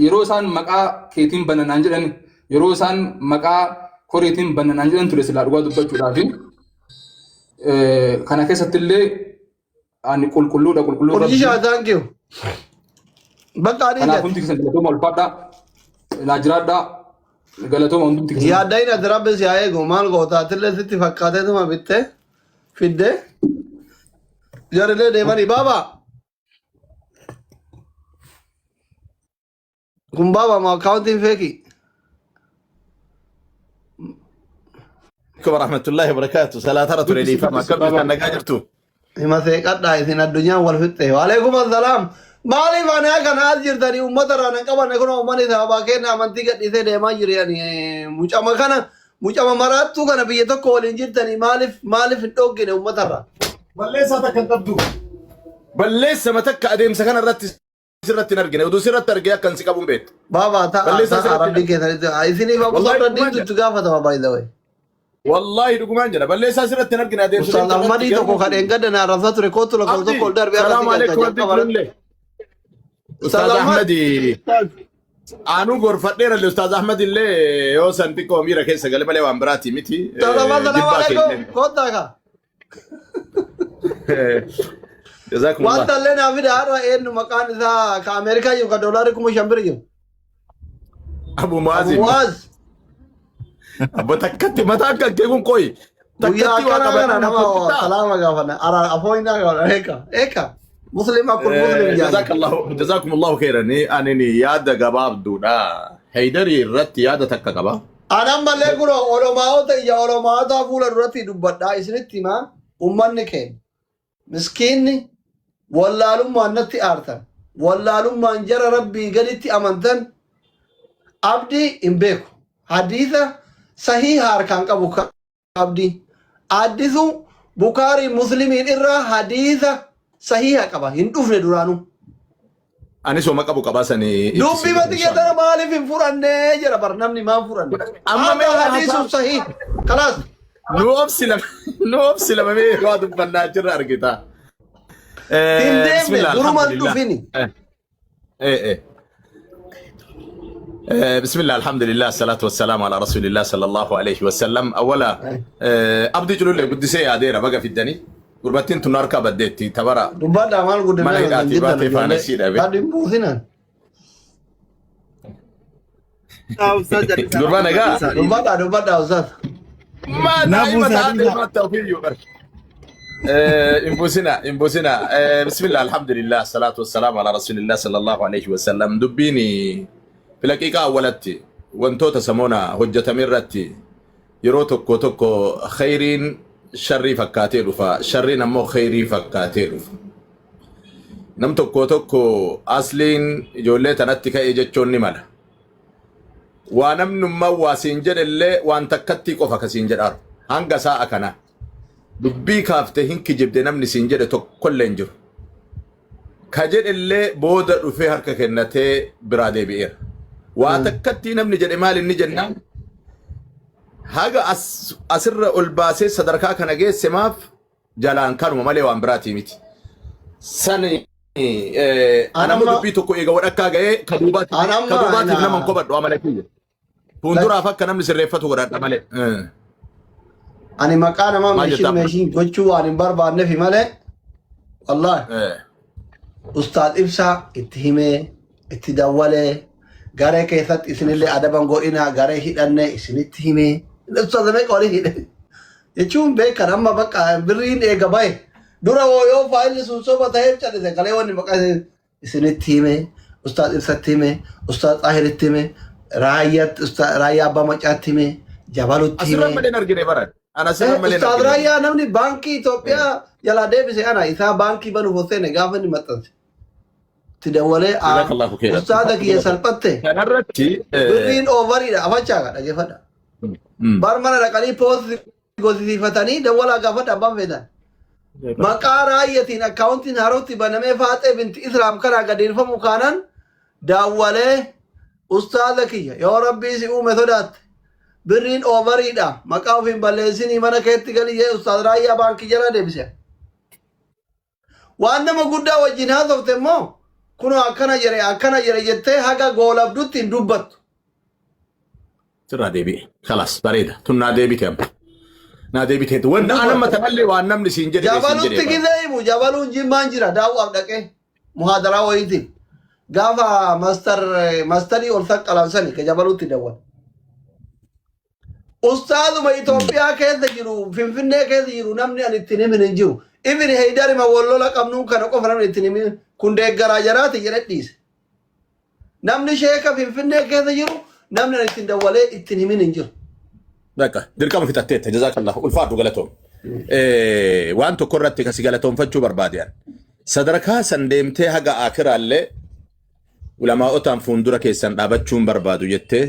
yeroo isaan maqaa keetiin bananaan jedhan yeroo isaan maqaa koreetiin bananaan jedhan ture silaa dhugaa dubbachuudhaaf kana keessatti illee ani qulqulluudha qulqulluu Urjii rabbii shaa thank you. Bakka adii kanaaf jette. hundi keessan galatooma ulfaadhaa naa jiraadhaa galatooma hundumti keessan. Yaaddayin ati rabbi si haa eegu maal goota atillee sitti fakkaateetuma bitte fidde jarillee deemanii baaba. Kun baaba moo akkaawuntiin feekii? عليكم ورحمة الله وبركاته صلاة ترى Dubbisi لي فما dubbisi كم baaba. كان نجاجرتو Hima seeqadhaa isin addunyaan wal fixxe. Waalaikum assalaam. Maaliif ani akka na as jirtanii uummata irraa nan qabanne kun uummanni sababaa kenna amantii gadhiisee deemaa jire ani mucama kana mucama maraattuu kana biyya tokko waliin jirtanii maaliif maaliif hin dhoggine uummata irraa. Balleessaa takka hin qabdu. Balleessa matakka adeemsa kana irratti sirratti hin argine. Oduu sirratti argee akkan si qabuun beektu. Baaba ta'a Balleessaa ta'a sirratti hin rabbii keessanitti isiniif abu Wallaahi sabra dhugumaan diintu jedha. itti gaafatama by the way. Wallaahi dhugumaan jedha. Balleessaa sirratti hin argine adeemsa Ustaaz deemsa irratti Ahmadii tokko garuu. kan dheengadda na arrabsaa ture kootu lakkoofsa Abdi, tokko ol darbe har'a salaamu si galcha alaikum Abdi jalqaba irratti. Kulullee. Ustaaz Ustaaz Ahmad Ahmadi anuu gorfadheera Ustaaz Ahmad illee yoo san xiqqoo miira keessa gale malee waan biraati miti. Ustaaz Ahmad salaamu Jibbaa alaikum keenya. koottaa kaa. Jazakumullah. Wanta illee naa fida har'a eenyu maqaan isaa ka Ameerikaa jiru ka doolaarri 5,000 bira jiru. Abu Abu Muazin. Muaz Abbo takkatti mataan kan kee kun qoyi. guyyaa Takkatti waa akkanaa kana qabataa nama hojjetaa. salaama gaafanna. Ara afooyinaa gaafanna. Eeka eeka muslim akkul muslim jaani. Jazakallahu jazakumullahu khairan. Ani yaada gabaabduudha. Haydarii irratti yaada takka qaba. An ammallee kun olomaa'ota ija olomaa'otaa fuula duratti dubbadhaa isinitti himaa ummanni keenya miskiinni wallaalummaan natti aartan wallaalummaan jara rabbii gaditti amantan abdii hin beeku hadiisa sahiha harkaan qabu abdii addisu bukaarii muslimiin irraa hadiisa sahiha qaba hin dhufne duraanuu. Anis homa qabu qabaa sanii itti Dubbi sii mati inshallah. keetana maaliif hin fudhanne jedha bar namni maan fudhanne. Amma mee Hadha hadiisun sahih. Kalaas. Nu obsi lama nu obsi lama mee waa dubbannaa jirra argita. Hin deemne Bismillah duruman alhamdulillah. dhufini. Eh eh. Bismillah alhamdulillah salatu wassalamu ala rasulillah sallallahu alayhi wasallam. Awwala abdii culullee guddisee yaadeera baga fiddanii. Gurbattiin tun harkaa baddeetti tabara Dubbadhaa maal mana guddinaa kan hidhaatii jirtan baatee faana ijoollee. isii dhabe. Gadi hin buusinaan. Gurbaa nagaa. Dubbadhaa dubbadhaa ustaas. Maa Na daa'ima buusaa taatee dhiisaa. maatta ofiiyyuu bar. Hin buusina hin buusina. Bismillah alhamdulillah salatu wassalamu ala rasulillah sallallahu alayhi wasallam. Dubbiin filaqiiqaa awwalatti wantoota samoona hojjetame irratti Yeroo tokko tokko khayriin sharrii fakkaatee dhufa, sharriin ammoo khayrii fakkaatee dhufa. Nam tokko tokko asliin ijoollee tanatti ka'e jechuun ni mala. Waa namnummaan waa siin jedhellee waan takkattii qofa ka siin jedhaaru. Hanga saa'a kanaa. Dubbii kaafte hin kijibde namni siin jedhe tokkollee hin jiru. Ka jedhellee booda dhufee harka kennatee biraa deebi'eera. Waa takkatti namni jedhe maal inni jennaan haga as asirra ol baasee sadarkaa kana geesse maaf jalaan kanuma malee waan biraatii miti. Sani An anamma amma dubbii tokko eega wadhakkaa ga'ee ka an amma duubaatiif nama hin na kobadhu amala kiyya. Fuulduraaf akka namni sirreeffatu godhadha malee. Ani maqaa namaa Maal meeshin jettaa? meeshin gochuu waan hin barbaannefi malee wallaahi Ustaaz Ibsaa itti himee itti dawwalee garee keessatti isinillee adaban godhinaa garee hidhannee isinitti himee Ustaaz meeqa waliin hidhe jechuun beekan amma bakka birriin eega bahe dura hoo yoo faayilli sun soba ta'eef calise kalee wanni maqaa isinitti hime, Ustaaz Ibsatti hime, Ustaaz Xaahiritti hime, Raayyaatti Ustaaz Raayyaa Abbaa Maccaatti hime, Jabalutti Asirra hime. malee hin argine baran. Ana asirra malee hin Ustaaz argine. Raayyaa namni baankii Itoophiyaa jalaa deebise ana isaa baankii banuuf ol seene gaafa inni maxxanse. Itti dawwalee Jazakallahu khairan. Ustaaza kiyya salphatte Kanarratti birriin oovariidha afachaa ka dhageeffadha. Bar mana dhaqanii poosti gosisiifatanii dawwalaa gaafadha abbaan feetan. Maqaa raayyatiin akkaawuntiin haarootti banamee faaxee binti Islaam kanaa gadeerfamu kaanan daawwalee ustaaza kiyya yoo rabbii si uume sodaatte birriin oovariidha maqaa ofiin balleessinii mana keetti galii jee ustaaz raayyaa baankii jalaa deebise. Waan nama guddaa wajjin haasofte immoo kunoo akkana jedhe akkana jedhe jettee haga goolabdutti hin dubbattu. Sirraa deebi'e. Kalaas bareeda. Tun naa deebite amma. Naa deebite. Wanna Hin an amma dubbattu. tanallee waan namni siin jedhe siin Jabalutti jedhe bara. gizee himu jabaluun jimmaan jira daawwaaf dhaqee muhaadaraa wayiitiin gaafa mastar mastarii ol saqqalan sani ka jabalutti dawwan. Ustaazuma Itoophiyaa keessa jiru Finfinnee keessa jiru namni ani ittiin himin hin jiru. Ibn Heydarima wal lola qabnuun kana qofa namni ittiin himin kun deeggaraa jaraati jedhe dhiise. Namni sheeka Finfinnee keessa jiru namni ani ittiin dawwalee ittiin himin hin jiru. Bakka dirqama fixatteetta jazakallah ulfaadhu galatoom. Waan tokko irratti kasi galatoomfachuu barbaade an. Sadarkaa san deemtee haga akiraallee ulamaa'otaan fuuldura keessan dhaabachuun barbaadu jettee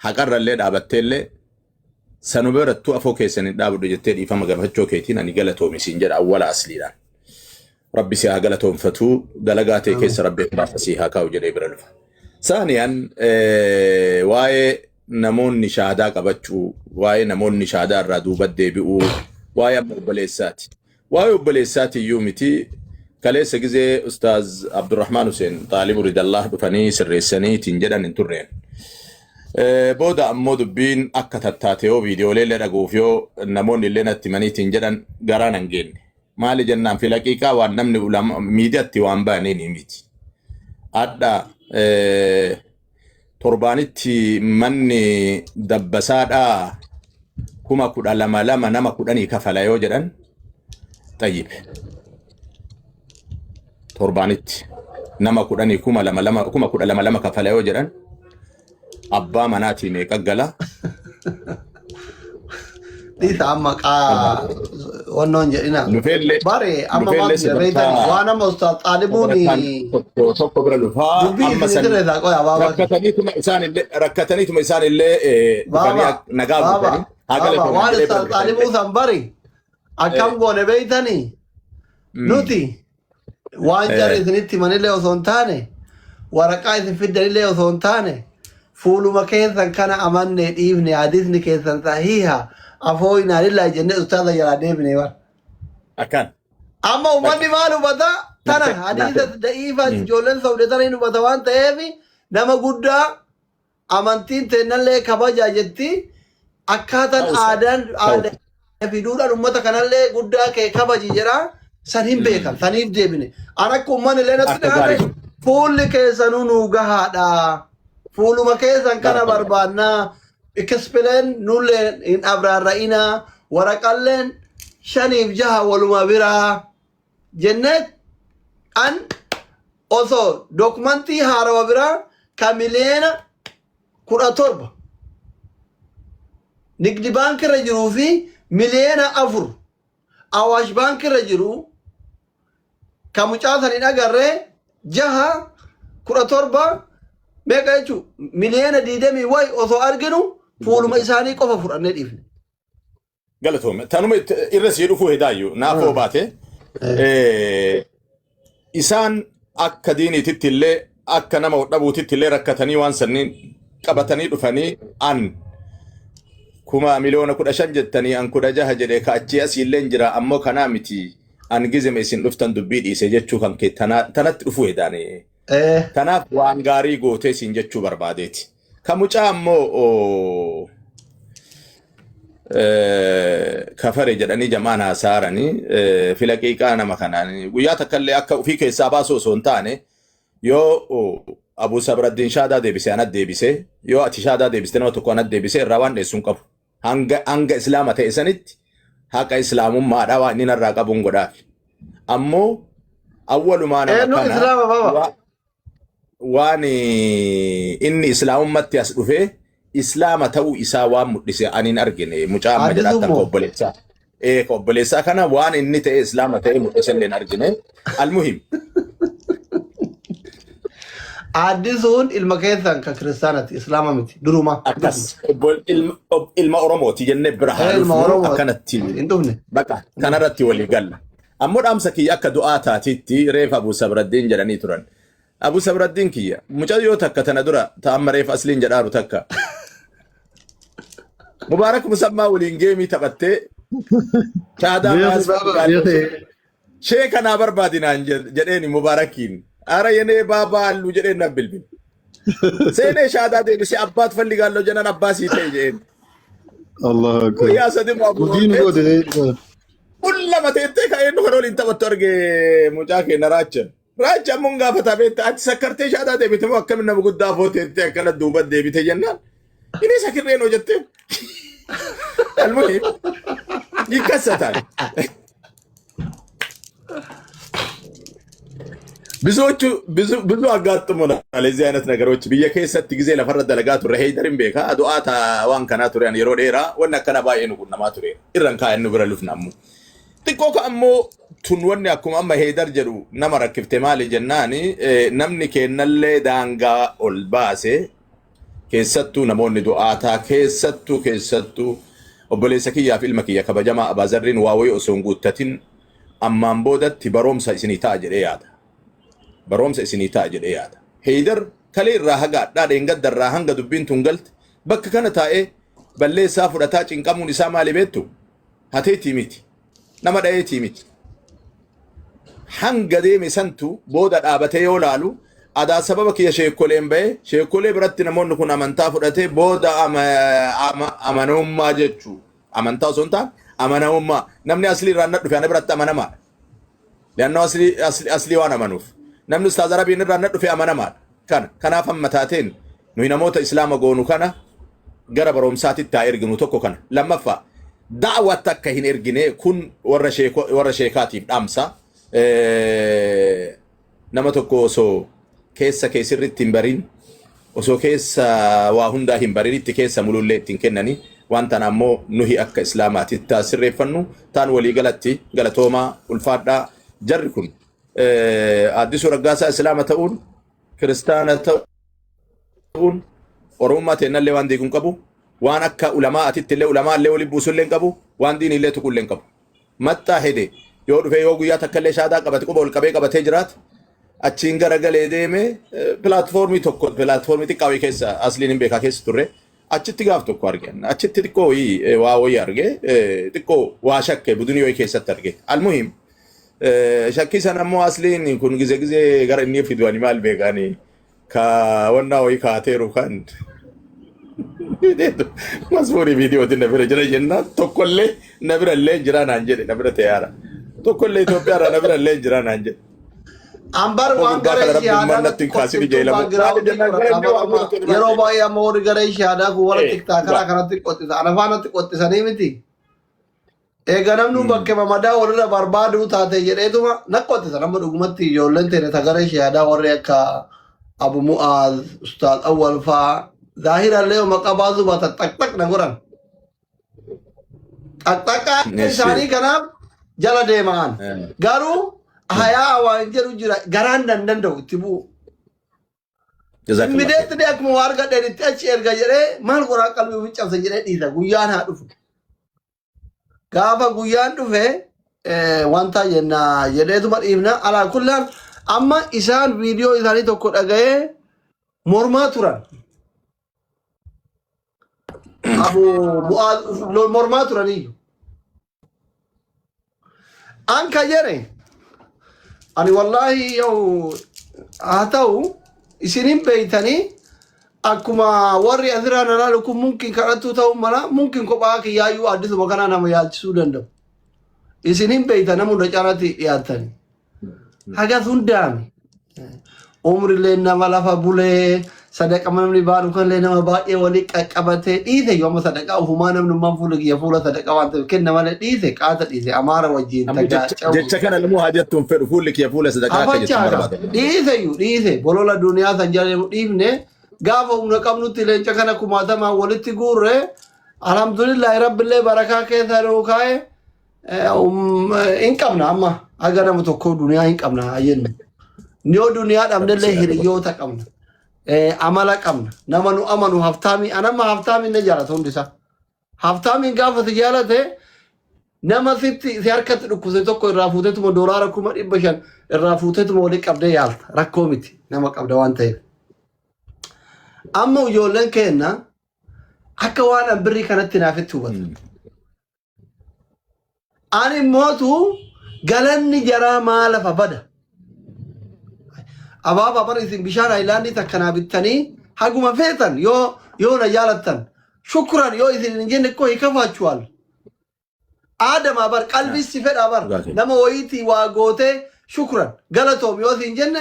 haqarrallee dhaabatteellee sanuma birattuu afoo keessan hin dhaabadhu jettee dhiifama gaafachuu keetiin ani galatoomi siin jedha awwala asliidhaan. Rabbi si haa galatoonfatuu dalagaa tee keessa rabbi ikhlaasa si haa kaa'u jedhee bira dhufa. Saaniyaan waa'ee namoonni shaadaa qabachuu, waa'ee namoonni shaadaa irraa duuba deebi'uu, waa'ee amma obboleessaati. Waa'ee obboleessaati iyyuu miti kaleessa gizee Ustaaz Abdurrahmaan Hussein Xaalibu Ridallah dhufanii sirreessanii ittiin jedhan hin turreen. Booda ammoo dubbiin akka tattaate yoo viidiyoolee illee dhaguuf yoo namoonni illee natti himanii ittiin jedhan garaan hin geenne. Maali jennaan fi laqiiqaa waan namni miidiyaatti waan ba'aniin miti. Adha torbaanitti manni dabbasaadhaa 12,000 lama nama 10 kafala yoo jedhan xayyib. Torbaanitti nama 10 2,000 lama 12,000 lama kafala yoo jedhan abbaa manaatii meeqa gala? Dhiisa amma qaa wannoon jedhina. Nufeellee Bare amma nufeellee maal jedha beektan sadarkaa waan amma ustaaz Xaalibuun sadarkaan tokko tokko bira lufaa dubbii amma isin san sirreessaa qoya baabaa kiyya. rakkataniituma isaan illee dhufanii Baaba nagaa baaba guutanii haa baaba galatooman waan jedhee bira ustaaz dhufan Xaalibuu illee. san bari akkam goone beektanii nuti Waan jarri isinitti himanillee osoo hin taane, waraqaa isin fiddanillee osoo hin taane, fuuluma keessan kana amannee dhiifne hadiisni keessan sahiha afooyinaa lillaahi jennee ustaaza jalaa deebine bar. Akkan. Amma uummanni maal hubata? Tana hadiisa da'iifa ijoolleen sobde tana hin hubata waan ta'eef nama guddaa amantiin teennallee kabajaa jetti akkaataan Ta'uusa. aadaan Ta'uusa. aadaa fi duudhaan uummata kanallee guddaa kee kabaji jedha san hin beekan saniif deebine an akka uummanni illee natti Akka dhiyaate gaarii. fuulli keessanuu nuu gahaadha fuuluma keessan kana Barakallah. barbaannaa ikispileen nullee hin abraarra'inaa waraqalleen shaniif jaha waluma biraa jennee an osoo dokumentii haarawa biraa ka 17 miliyoona nigdi baankirra jiruu fi 4 miliyoona awaash baankirra jiru ka mucaa san hin agarree jaha 17 meeqa jechuu 20 miliyoona wayi osoo arginu fuuluma isaanii qofa fudhannee dhiifne. Galatoome. Tanuma irra sii dhufuu hedaayyu naafoo baate. Isaan Akka diiniititti illee akka nama dhabuutitti illee rakkatanii waan sanniin qabatanii dhufanii an 15,000,000 jettanii an 16 jedhe ka achii asii illee jira ammoo kanaa miti an gizime isin dhuftan dubbii dhiise jechuu kan kee tanatti dhufuu hedaane. Tanaaf waan gaarii gootee isin jechuu barbaadeeti. Ka mucaa ammoo kafare jedhanii jamaan haasaaranii filaqiiqaa nama kanaan guyyaa takka illee akka ofii keessaa baasuu osoo hin taane yoo Abu Sabraddiin shaadaa deebise anat deebise yoo ati shaadaa deebiste nama tokko anat deebise irraa waan dheessu hin qabu. Hanga islaama ta'e sanitti haqa islaamummaadhaa waan inni narraa qabuun godhaaf. Ammoo awwalumaa nama Eenyu kana islaama baba? waan inni islaamummatti as dhufee islaama ta'uu isaa waan mul'ise ani hin argine mucaa amma Addisuu jedhaattan ka moo? obboleessaa. Ee ka obboleessaa kana waan inni ta'e islaama ta'e mul'ise illee hin argine. Almuhim. Addisuun ilma keessan kan kiristaanati islaama miti duruma. Akkas ilma Oromooti jennee bira haa Ilma dhufnu Oromooti. akkanatti. Hin dhufne. Baqa kanarratti walii galla. Ammoo dhaamsa kiyya akka du'aa taatiitti reefa Abu Sabraddiin jedhanii turan. Abu Sabraddiin kiyya mucayyoo takka tana dura ta amma reefa asliin jedhaaru takka. Mubaarak Musammaa waliin geemii taphattee shaadaa Beekhi baaba beekhi. Sheeka naa barbaadi naan jedheeni Mubaarakiin. Ara yenee baabaa halluu jedheen na bilbil. Seenee shaadaa deebisee abbaat falligaalloo jennaan abbaa sii ta'e jedheen. Allahu akbar. Guyyaa sadi moo afur Gudiin ooltee goote. Kullama teettee ka'ee nu kan waliin taphattu arge mucaa keenya raacha. Raacha ammoo hin gaafataa beektaa ati sakkartee shaadaa deebite moo akkamiin nama guddaa afoo teettee akkana duuba deebite jennaan. Inni sakirreen hojjette. Almuhim ይከሰታል። ብዙዎቹ ብዙ ብዙ አጋጥሞናል የዚህ አይነት ነገሮች biyya keessatti ጊዜ lafarra dalagaa turre heeydarin beeka du'aata waan kanaa ture ani yeroo dheeraa wanni akkana baay'ee nu qunnamaa ture irran kaa'an nu bira lufna ammoo xiqqoo ka ammoo tun wanni akkuma amma heydar jedhu nama rakkifte maali jennaani namni kennallee daangaa ol baase keessattuu namoonni du'aataa keessattuu keessattuu obboleessa kiyyaa fi ilma kiyya kabajamaa Abaazarriin waa wayii osoo hin guuttatin ammaan boodatti baroomsa isinii ta'a jedhee yaada. Baroomsa isinii ta'a jedhee yaada. Heydar kalee irraa haga adhaa dheengadda irraa hanga dubbiin tun galte bakka kana taa'ee balleessaa fudhataa cinqamuun isaa maali beektu? Hateetii miti. Nama dha'eetii miti. Hanga deeme santu booda dhaabatee yoo laalu adaa sababa kiyya sheekkoleen ba'e sheekkolee biratti namoonni kun amantaa fudhatee booda amanamummaa jechuu amantaa osoo hin taane amanamummaa namni aslii irraa na dhufe ana biratti amanamaadha. Leannoo aslii waan amanuuf namni ustaaz Arabiin irraa na dhufe amanamaadha. Kana kanaaf amma taateen nuyi namoota islaama goonu kana gara barumsaatitti haa erginu tokko kana. Lammaffaa da'watti akka hin ergine kun warra sheekaatiif dhaamsa. Nama tokko osoo keessa kee sirriitti hin barin osoo keessa waa hundaa hin barin itti keessa mulullee ittiin kennani waan tana ammoo nuhi akka islaamaatitti haa sirreeffannu taan walii galatti galatoomaa ulfaadhaa jarri kun Addisuu Raggaasaa islaama ta'uun kiristaana ta'uun Oromummaa teennallee waan diiguu hin qabu waan akka ulamaa atitti illee ulamaa illee waliin buusu illee hin qabu waan diinii illee tuquu illee hin qabu. Maxxaa hede yoo dhufee yoo guyyaa takka illee shaadaa qabate quba ol qabee qabatee jiraate achiin garagalee deeme pilaatfoormii tokko pilaatfoormii xiqqaa wayii keessa asliin hin beekaa keessa turre achitti gaaf tokko arge achitti xiqqoo wayii waa wayii arge xiqqoo waa shakke budunii wayii keessatti arge almuhim shakkii sana ammoo asliin kun gize gize gara inni fidu ani maal beekaani ka wannaa wayii kaateeru kan masmuurii viidiyootiin na bira jira jennaan tokkollee na bira illee jira naan jedhe na bira ta'eera tokkollee Itoophiyaa irraa na bira illee jira naan jedhe. Ambar Abboo waan gurbaa garee kana rabbi shahaadaa ummaan natti hin kaasin ija ilamu. Maali background jennaan gara inni waa qoratama. guutu Yeroo baay'ee amma warri garee shahaadaa kun warra tiktaakaraa Dhugaa. kanatti qottisa. Ana faanatti qottisanii miti. Egaa namni bakkee mamadaa walirra barbaaduu taate jedheetuma na qottisa. Nama dhugumatti ijoolleen teene ta garee shahaadaa warri akka Abu Mu'aaz, Ustaaz Awwal fa'aa zaahirallee maqaa baasuu baata xaqxaq na godhan. Xaqxaqaa isaanii kanaaf jala deemaan. Garuu hayaa waan jedhu jira garaan nan danda'u itti bu'u. Jazakallah. Immediately akkuma waa argadheen itti achi erga jedhee maal godhaa qalbii ofii cabsa jedhee dhiisa guyyaan haa dhufu. Gaafa guyyaan dhufe wanta jenna jedheetuma dhiifna alaa kullaan Amma isaan viidiyoo isaanii tokko dhaga'ee mormaa turan. Abu Mu'aaz mormaa turaniyyuu. An ka jedhe ani wallaahi yoo haa ta'u isinin beeytanii akkuma warri asirraa na laalu kun mumkin kadhattuu ta'uu mala mumkin kophaa kiyyaayyuu addisuma kanaa nama yaalchisuu danda'u. Isinin beeyta nama hunda caalatti dhiyaattani. Hagas hundaami. Umrillee nama lafa bulee sadaqa namni baanu kanallee nama baay'ee walii qaqqabatee dhiise yoo amma sadaqaa ofumaa namnummaan fuula kiyya fuula sadaqaa waan ta'eef kenna malee dhiise qaata dhiise amaara wajjin Ammoo jecha tagaaca'u. jecha kana namuu haa jettu hin fedhu fuulli kiyya fuula sadaqaa akka jettu hin Afachaaga barbaadu. dhiise iyyuu dhiise bolola duniyaa san jala dhiifne gaafa humna qabnutti leenca kana kumaatamaan walitti guurre alhamdulillahi rabbillee barakaa keessa nuu kaa'e hin qabna amma haga nama tokko duniyaa hin qabna haa jennu. Yoo duniyaa dhabnellee hiriyoota qabna. Amala qabna. Nama nu amanu haftaamii anamma haftaamiin na jaalata hundi isaa. Haftaamiin gaafa si jaalate nama sitti si harkatti dhukkubse tokko irraa fuuteetuma doolaara 500,000 irraa fuuteetuma walii qabdee yaalta. Rakkoo miti nama qabda waan ta'eef. Amma ijoolleen keenya akka waan an birrii kanatti naafitti hubata. Ani immootu galanni jaraa maa lafa bada. Abaabaa bara isin bishaan ayilaandii takka naa bittanii haguma feetan yoo yoo na jaalattan shukran yoo isin hin jenne koo hikafaachuwal. Aadamaa bar qalbii si fedhaa bar Dhugaa keeti. nama wayiitii waa gootee shukran galatoom yoo isin jenne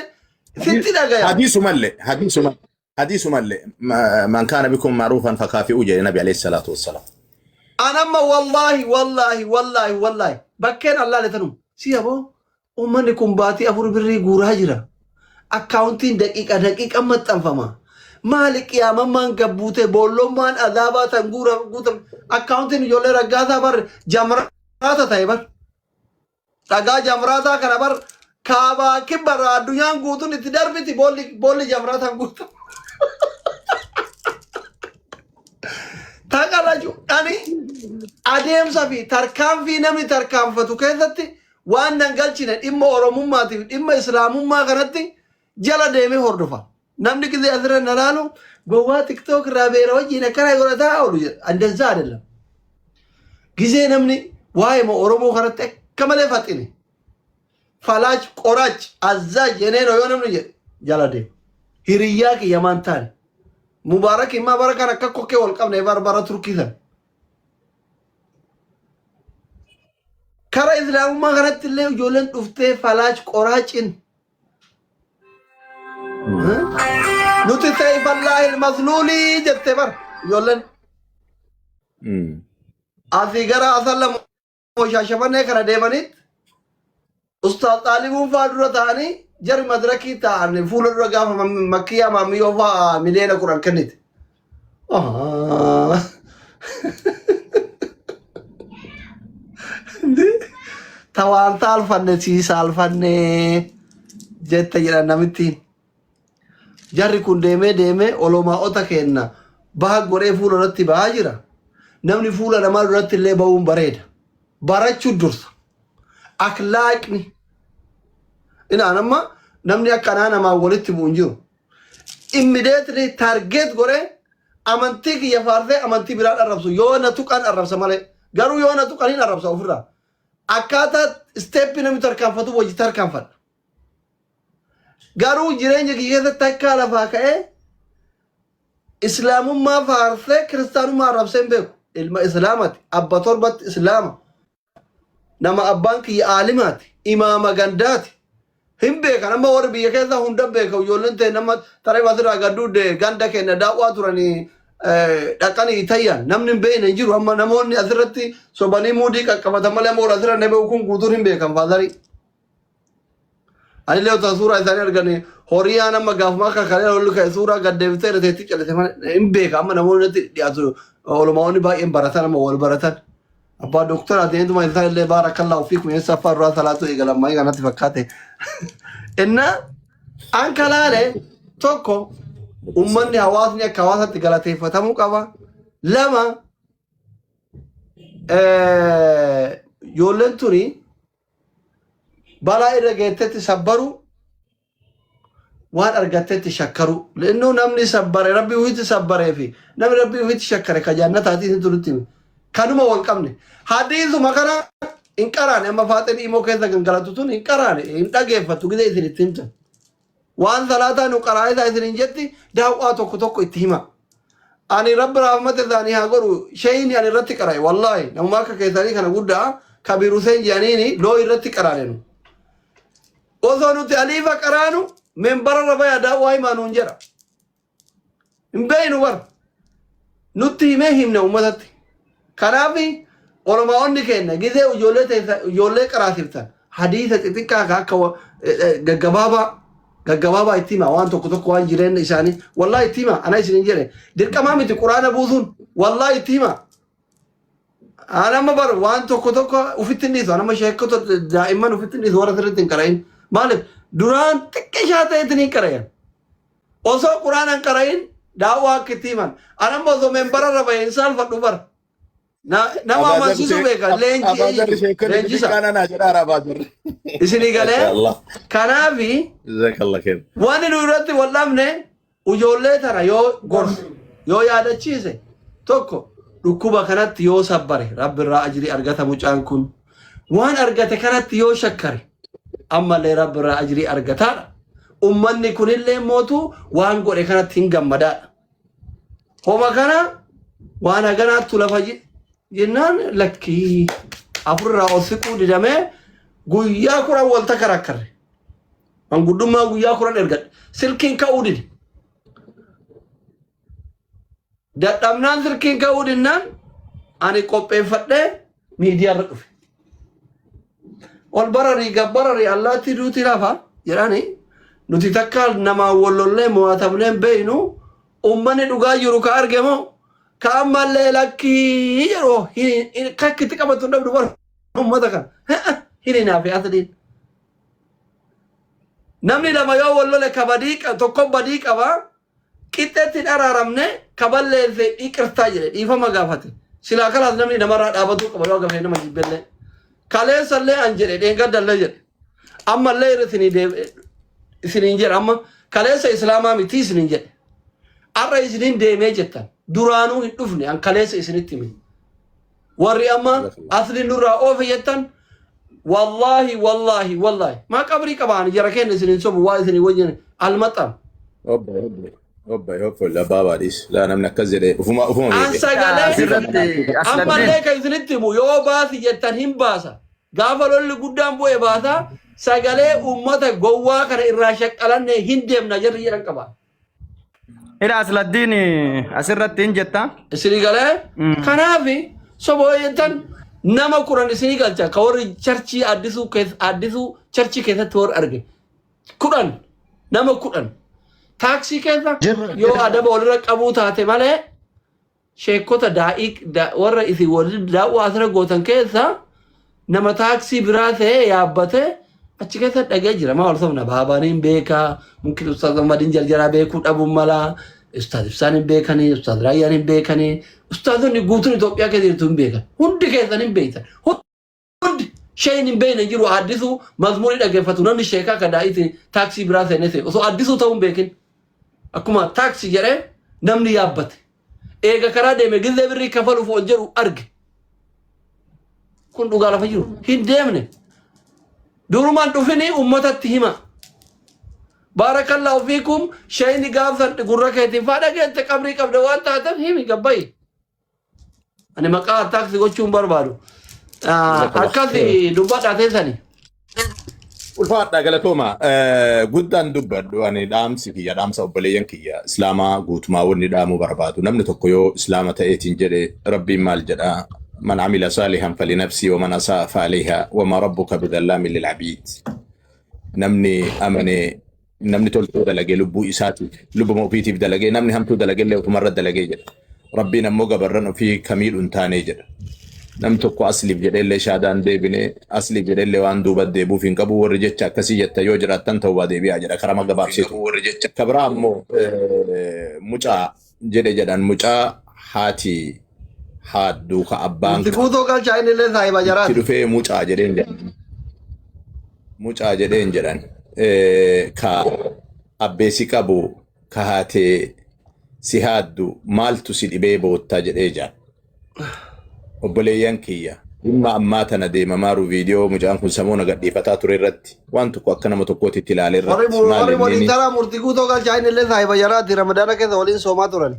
sitti dhagaya. Hadiisumallee hadiisuma hadiisumallee man kaana bikum ma'ruufan fakaafi'uu jedhe nabi alayhi salaatu wassalaam. An amma wallaahi wallaahi wallaahi wallaahi bakkeen allaale tanuma si aboo uummanni kun baatii afur birrii guuraa jira. Akkaawuntiin daqiiqa daqiiqa maxxanfama. Maali qiyaamammaan gabbuutee boollommaan azaabaa tan guura guutam akkaawuntiin ijoollee raggaasaa bar jamraata ta'e bar. Dhagaa jamraataa kana bar kaabaa kibbarraa addunyaan guutuun itti darbiti boolli boolli jamraataan guutu. Taqalaju ani adeemsa fi tarkaanfii namni tarkaanfatu keessatti waan nan galchine dhimma Oromummaatiif dhimma Islaamummaa kanatti jala deemee hordofa. Namni gizee asirra na laalu gowwaa tiktook irraa beera wajjin akkana godhataa oolu jedha. Andazaa adelam. Gizee namni waa'ee Oromoo kanatti akka malee faxine. Falaach, qoraach, azzaaj yeneenoo yoo namni jedhe jala deema. Hiriyyaa kiyya maan taane. Mubaarak immaa bara kan akka kokkee wal qabne bara bara Turkii sana. Kara Islaamummaa kanatti illee ijoolleen dhuftee falaach qoraacin. Nuti seeyfallaahi masluulii jette bara ijoolleen. Asii gara asalla shaashamannee kana deemanitti Ustaaz Xaalibuun faa dura ta'anii jari madirakii ta'an fuula dura gaafa makkiyaa maamiyyoo faa 10 miliyoona kennite. Tawaan saalfanne sii saalfanne jette jedhan namittiin. Jarri kun deemee deemee olomaa'ota keenna baha godhee fuula irratti bahaa jira. Namni fuula namaa duratti illee bahuun bareeda. Barachuu dursa. Akhlaaqni. Inaan amma namni akkanaa namaan walitti bu'u hin jiru. Immediately target godhee amantii kiyya faarsee amantii biraan arrabsu yoo na tuqan arrabsa malee. Garuu yoo na tuqan hin arrabsa ofirraa. Akkaataa steeppii namni tarkaanfatu wajji tarkaanfadha. Garuu jireenya kiyya keessatti takkaa lafaa ka'ee islaamummaa faarsee kiristaanummaa arrabsee hin beeku. Ilma islaamati. Abba torbatti islaama. Nama abbaan kiyya aalimaati. Imaama gandaati. Hin beekan amma warri biyya keessaa hunda beeka ijoolleen ta'e nama taree asirraa gadduudde ganda keenya daawwaa turanii dhaqanii tayyan namni hin beekne hin jiru amma namoonni asirratti sobanii muudii qaqqabatan malee amma warra asirra nama kun guutuun hin beekan faazarii. Anillee otoo suuraa isaanii arganii horiyaan amma gaafuma akka kalee ol ka'e suuraa gad deebitee irra teetti calise malee hin beeka amma namoonni natti dhiyaatu olumaawwanni baay'een baratan amma wal baratan. Abbaa doktora adeemtuma isaa illee baarakallaa ofii kun eessa afaan duraa salaatu eegalan maayii kanatti fakkaate. Inna an kalaale tokko ummanni hawaasni akka hawaasatti galateeffatamuu qaba. Lama ijoolleen tuni balaa irra geettetti sabbaru Waan argattetti shakkaru. Innuu namni sabbare rabbii ofiitti sabbaree fi namni rabbii ofiitti shakkare ka jannataatii isin turutti hime. Kanuma wal qabne. Hadiisuma kana hin qaraane amma faaxeen imoo keessa gangalatu tun hin qaraane hin dhageeffattu gizee isin itti himtan. Waan salaataa nu qaraa'isaa isin hin jetti daaw'aa tokko tokko itti hima. Ani rabbi rahmata isaanii haa godhu shayni ani irratti qara'e wallaahi namuma akka keessanii kana guddaa Kabiir Huseen jedhaniini loo irratti qaraane nu. Osoo nuti aliifa qaraanu membara irra baya daawwaa himaa nuun jedha. Hin beeynu bar. Nutti himee himna uummatatti. Kanaaf olomaa'onni keenya gizee ijoollee teessa ijoollee qaraasiftan hadiisa xixiqqaa ka akka gaggabaabaa gaggabaabaa itti himaa waan tokko tokko waan jireenya isaanii wallaahi itti himaa ana isin hin jedhe dirqamaa miti quraana buusuun wallaahi itti himaa. An amma bar waan tokko tokko ufitti hin dhiisu. An amma sheekota daa'imman ufitti hin dhiisu warra sirriitti hin qara'in. Maaliif duraan xiqqishaa ta'eetiin hin qarayan. Osoo quraana hin qara'in daawwaa akka itti himan. An amma osoo membara irra bahee hin saalfadhu bar. Nama amansiisuu beeka leenji'ee Abaazar jechuudha. sheekonni Leenjisa. xixiqqaan anaa jedhaa Abaazar. Isinii galee Allah. kanaafi Jazakallah khair. wanni nu irratti wal dhabne Ujoollee tana yoo gorse, yoo yaadachiise, tokko dhukkuba kanatti yoo sabbare Rabbi irraa ajrii argata mucaan kun. Waan argate kanatti yoo shakkare ammallee Rabbi irraa ajrii argataadha. Ummanni kunillee mootu waan godhe kanatti hin gammadaadha. Homa kana waan haganaattu lafa jennaan lakkii afurraa ol siquu didamee guyyaa 10 wal takarakkarre. Manguddummaa guyyaa 10 ergadhe. Silkiin ka'uu dide. Dadhabnaan silkiin ka'uu dinnaan ani qopheeffadhee miidiyaarra dhufe. Ol bararii gabbararii allaattii duuti lafa jedhani nuti takka namaan wal lollee mo'atamnee hin beeynu ummanni dhugaa jiru ka arge moo ka ammallee lakkii jedhu kakkitti qabatu hin dhabdu bara ummata kana hin hinaafe asliin. Namni lama yoo wal lole ka badii tokko badii qaba qixxeetti hin araaramne ka balleesse iqirtaa jedhe dhiifama gaafate. Silaa kalaas namni namarraa dhaabatuu qaba yoo gafee nama jibbellee. Kaleessallee an jedhe dheengaddallee jedhe. Ammallee irra isinii deebi'e isiniin jedhe amma kaleessa islaamaa miti isiniin jedhe. Har'a isiniin deemee jettan duraanuu hin dhufne an kaleessa isinitti hime. Warri amma asli nurraa oofe jettan wallaahi wallaahi wallaahi maa qabrii qabaan jara keenya isin hin sobu waa isin wajjin almaxam. Obbo obbo obbo obbo abbaa baadhiis laa namni akkas jedhee ufuma ufuma An beeke. sagalee Asirratti ammallee kan isinitti himu yoo baasi jettan hin baasa. Gaafa lolli guddaan bu'e baasa sagalee uummata gowwaa kana irraa shaqqalanne hin deemna jarri jedhan qaba. Ila Asladdiin asirratti hin jetta. Isinii galee kanaaf soboo jettan nama 10 isinii galcha ka warri charchii addisuu keessa addisuu charchii keessatti warri arge 10 nama 10 taaksii keessa Jirra yoo jirra. adaba walirra qabuu taate malee Sheekkota daa'ii warra isin warri daawwaa asirra gootan keessa nama taaksii biraa ta'ee yaabbatee achi keessa dhagee jira. Maa wal sobna baabaan hin beekaa, mumkin ustaaz Ahmadiin jarjaraa beekuu dhabuun mala, ustaaz Ibsaan hin beekanii, ustaaz Raayyaan hin beekanii, ustaazonni guutuun Itoophiyaa keessa jirtu hin beekan. Hundi keessan hin beektan. Hundi shayeen hin beekne hin jiru addisuu mazmurii dhaggeeffatu namni sheekaa ka daa'iti taaksii biraa seenee se'e osoo addisuu ta'uu hin beekin akkuma taaksii jedhee namni yaabbate eega karaa deeme gizee birrii kafaluuf ol jedhu arge kun dhugaa lafa jiru hin deemne durumaan dhufini ummatatti hima baarakallaahu fiikum shayni gaafsan gurra keetiin faa dhageette qabrii qabda waan taateef himi gabbayi Ani maqaa taaksii gochuu hin barbaadu. Akkas dubbadhaa teessani. Ulfaadha galatooma. Guddaan dubbadhu ani dhaamsi kiyya dhaamsa obboleeyyan kiyya islaamaa guutumaa wanni dhaamuu barbaadu. Namni tokko yoo islaama ta'eetiin jedhe rabbiin maal jedha? Man amila saalihan falinafsii wa man asaa fa'alayha wa ma rabbuka bidhallaamin lil abiid. Namni amane Namni toltuu dalage lubbuu isaatiif, lubbuma ofiitiif dalagee, namni hamtuu dalagellee ofumarra dalagee jedha. Rabbiin ammoo gabarran ofii ka miidhu hin taanee jedha. Namni tokko asliif jedheellee shaadaan deebine, asliif jedheellee waan duuba deebuuf hin qabu, warri jecha akkasii jettan yoo jiraattan tawbaa deebi'aa jedha karama gabaabsitu. Ka biraa ammoo mucaa jedhe jedhan mucaa haati haadduu ka abbaan Itti guutoo galchaa inni illee saahiba itti jaraati. dhufee mucaa jedheen jedhan. Mucaa jedheen jedhan. Ka Abbee si qabu ka haatee si haaddu maaltu si dhibee boottaa jedhee jaan. Obboleeyyan kiyya dhimma ammaa tana deemamaaru viidiyoo mucaan kun samoona gadhiifataa ture irratti waan tokko akka nama tokkootitti ilaale Warri irratti maal warri waliin inniini taraa murtii guutoo galchaa inni illee saahiba jaraati Ramadaana keessa waliin soomaa turan.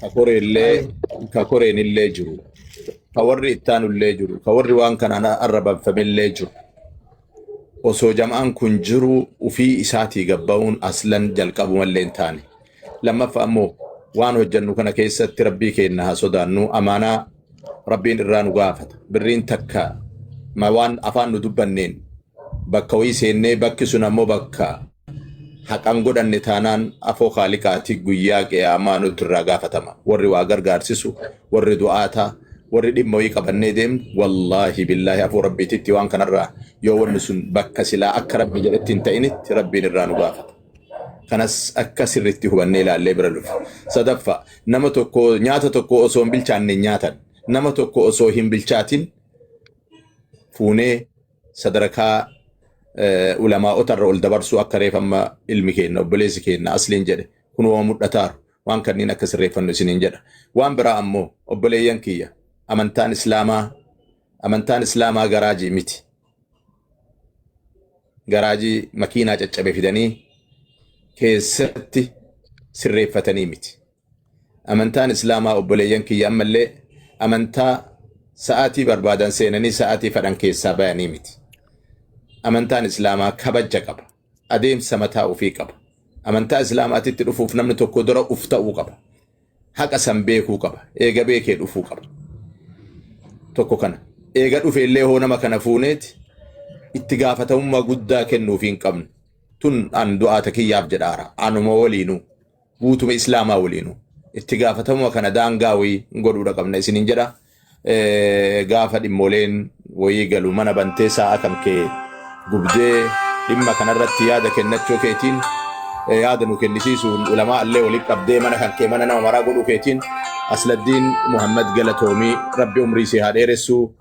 Ka koreellee ka koreen illee jiru ka warri ittaanullee jiru ka warri waan kanaan arrabamfamillee jiru. Osoo jam'aan kun jiru ufii isaatii gabba'uun aslan jalqabumallee hin taane. Lammaffaa ammoo waan hojjannu kana keessatti Rabbii keenna haa sodaannu amaanaa Rabbiin irraa nu gaafata. Birriin takka ma waan afaan nu dubbanneen bakka wayii seennee bakki sun ammoo bakka haqan godhanne taanaan afoo Khaaliqaati guyyaa qiyaamaa nutti irraa gaafatama. Warri waa gargaarsisu, warri du'aataa, warri dhimma wayii qabannee deemnu wallaahi billaahi afoo Rabbiititti waan kanarraa yoo wanni sun bakka silaa akka Rabbi jedhetti hin ta'initti Rabbiin irraa nu gaafata. Kanas akka sirriitti hubannee ilaallee bira dhufu. Sadaffaa, nama tokko nyaata tokko osoo hin bilchaanne hin nyaatan. Nama tokko osoo hin bilchaatin fuunee sadarkaa ulamaa'ota irra ol dabarsuu akka reef amma ilmi keenna obboleessi keenna asliin jedhe kun waan mul'ataaru waan kanneen akka sirreeffannu isiniin jedha. Waan biraa ammoo obboleeyyan kiyya amantaan islaamaa amantaan islaamaa garaajii miti. Garaajii makiinaa caccabe fidanii keessatti sirreeffatanii miti. Amantaan Islaamaa obboleeyyan kiyya ammallee amantaa sa'aatii barbaadan seenanii sa'aatii fedhan keessaa bayanii miti. Amantaan Islaamaa kabajja qaba. Adeemsa mataa ofii qaba. Amantaa Islaamaatitti dhufuuf namni tokko dura uf ta'uu qaba. Haqa san beekuu qaba. Eega beekee dhufuu qaba. Tokko kana. Eega dhufe illee hoo nama kana fuuneeti itti gaafatamummaa guddaa kennuufii hin qabnu. Tun an du'aata kiyyaaf jedhaara. Anuma waliinuu. Guutuma islaamaa waliinu itti gaafatamuma kana daangaa wayii godhuudha qabna isiniin jedha. Gaafa dhimmooleen wayii galu mana bantee sa'a kan kee gubdee dhimma kanarratti yaada kennachuu keetiin yaada nu kennisiisuun ulamaa illee walitti qabdee mana kan kee mana nama maraa godhuu keetiin Asladdiin Muhammad galatoomii rabbi umrii si haa dheeressuu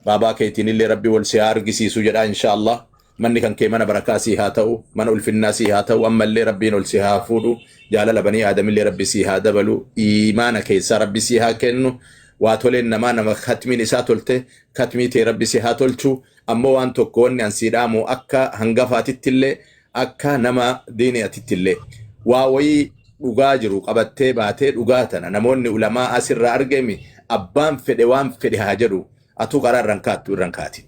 Baabaa keetiinillee Rabbi wal si haa argisiisu jedhaa inshaa Allah. Manni kan kee mana barakaa sii haa ta'u, mana ulfinnaa sii haa ta'u, ammallee Rabbiin ol si haa fuudhu, jaalala banii Aadamillee Rabbi sii haa dabalu, iimaana keessaa Rabbi sii haa kennu, waa toleen namaa nama katmiin isaa tolte, katmii tee Rabbi si haa tolchu, ammoo waan tokko wanni an sii dhaamu akka hangafaatittillee akka nama diiniatittillee waa wayii dhugaa jiru qabattee baatee dhugaa tana namoonni ulamaa asirraa argemi abbaan fedhe waan fedhe haa jedhu atuu karaa irra hin kaattu irra hin kaatin.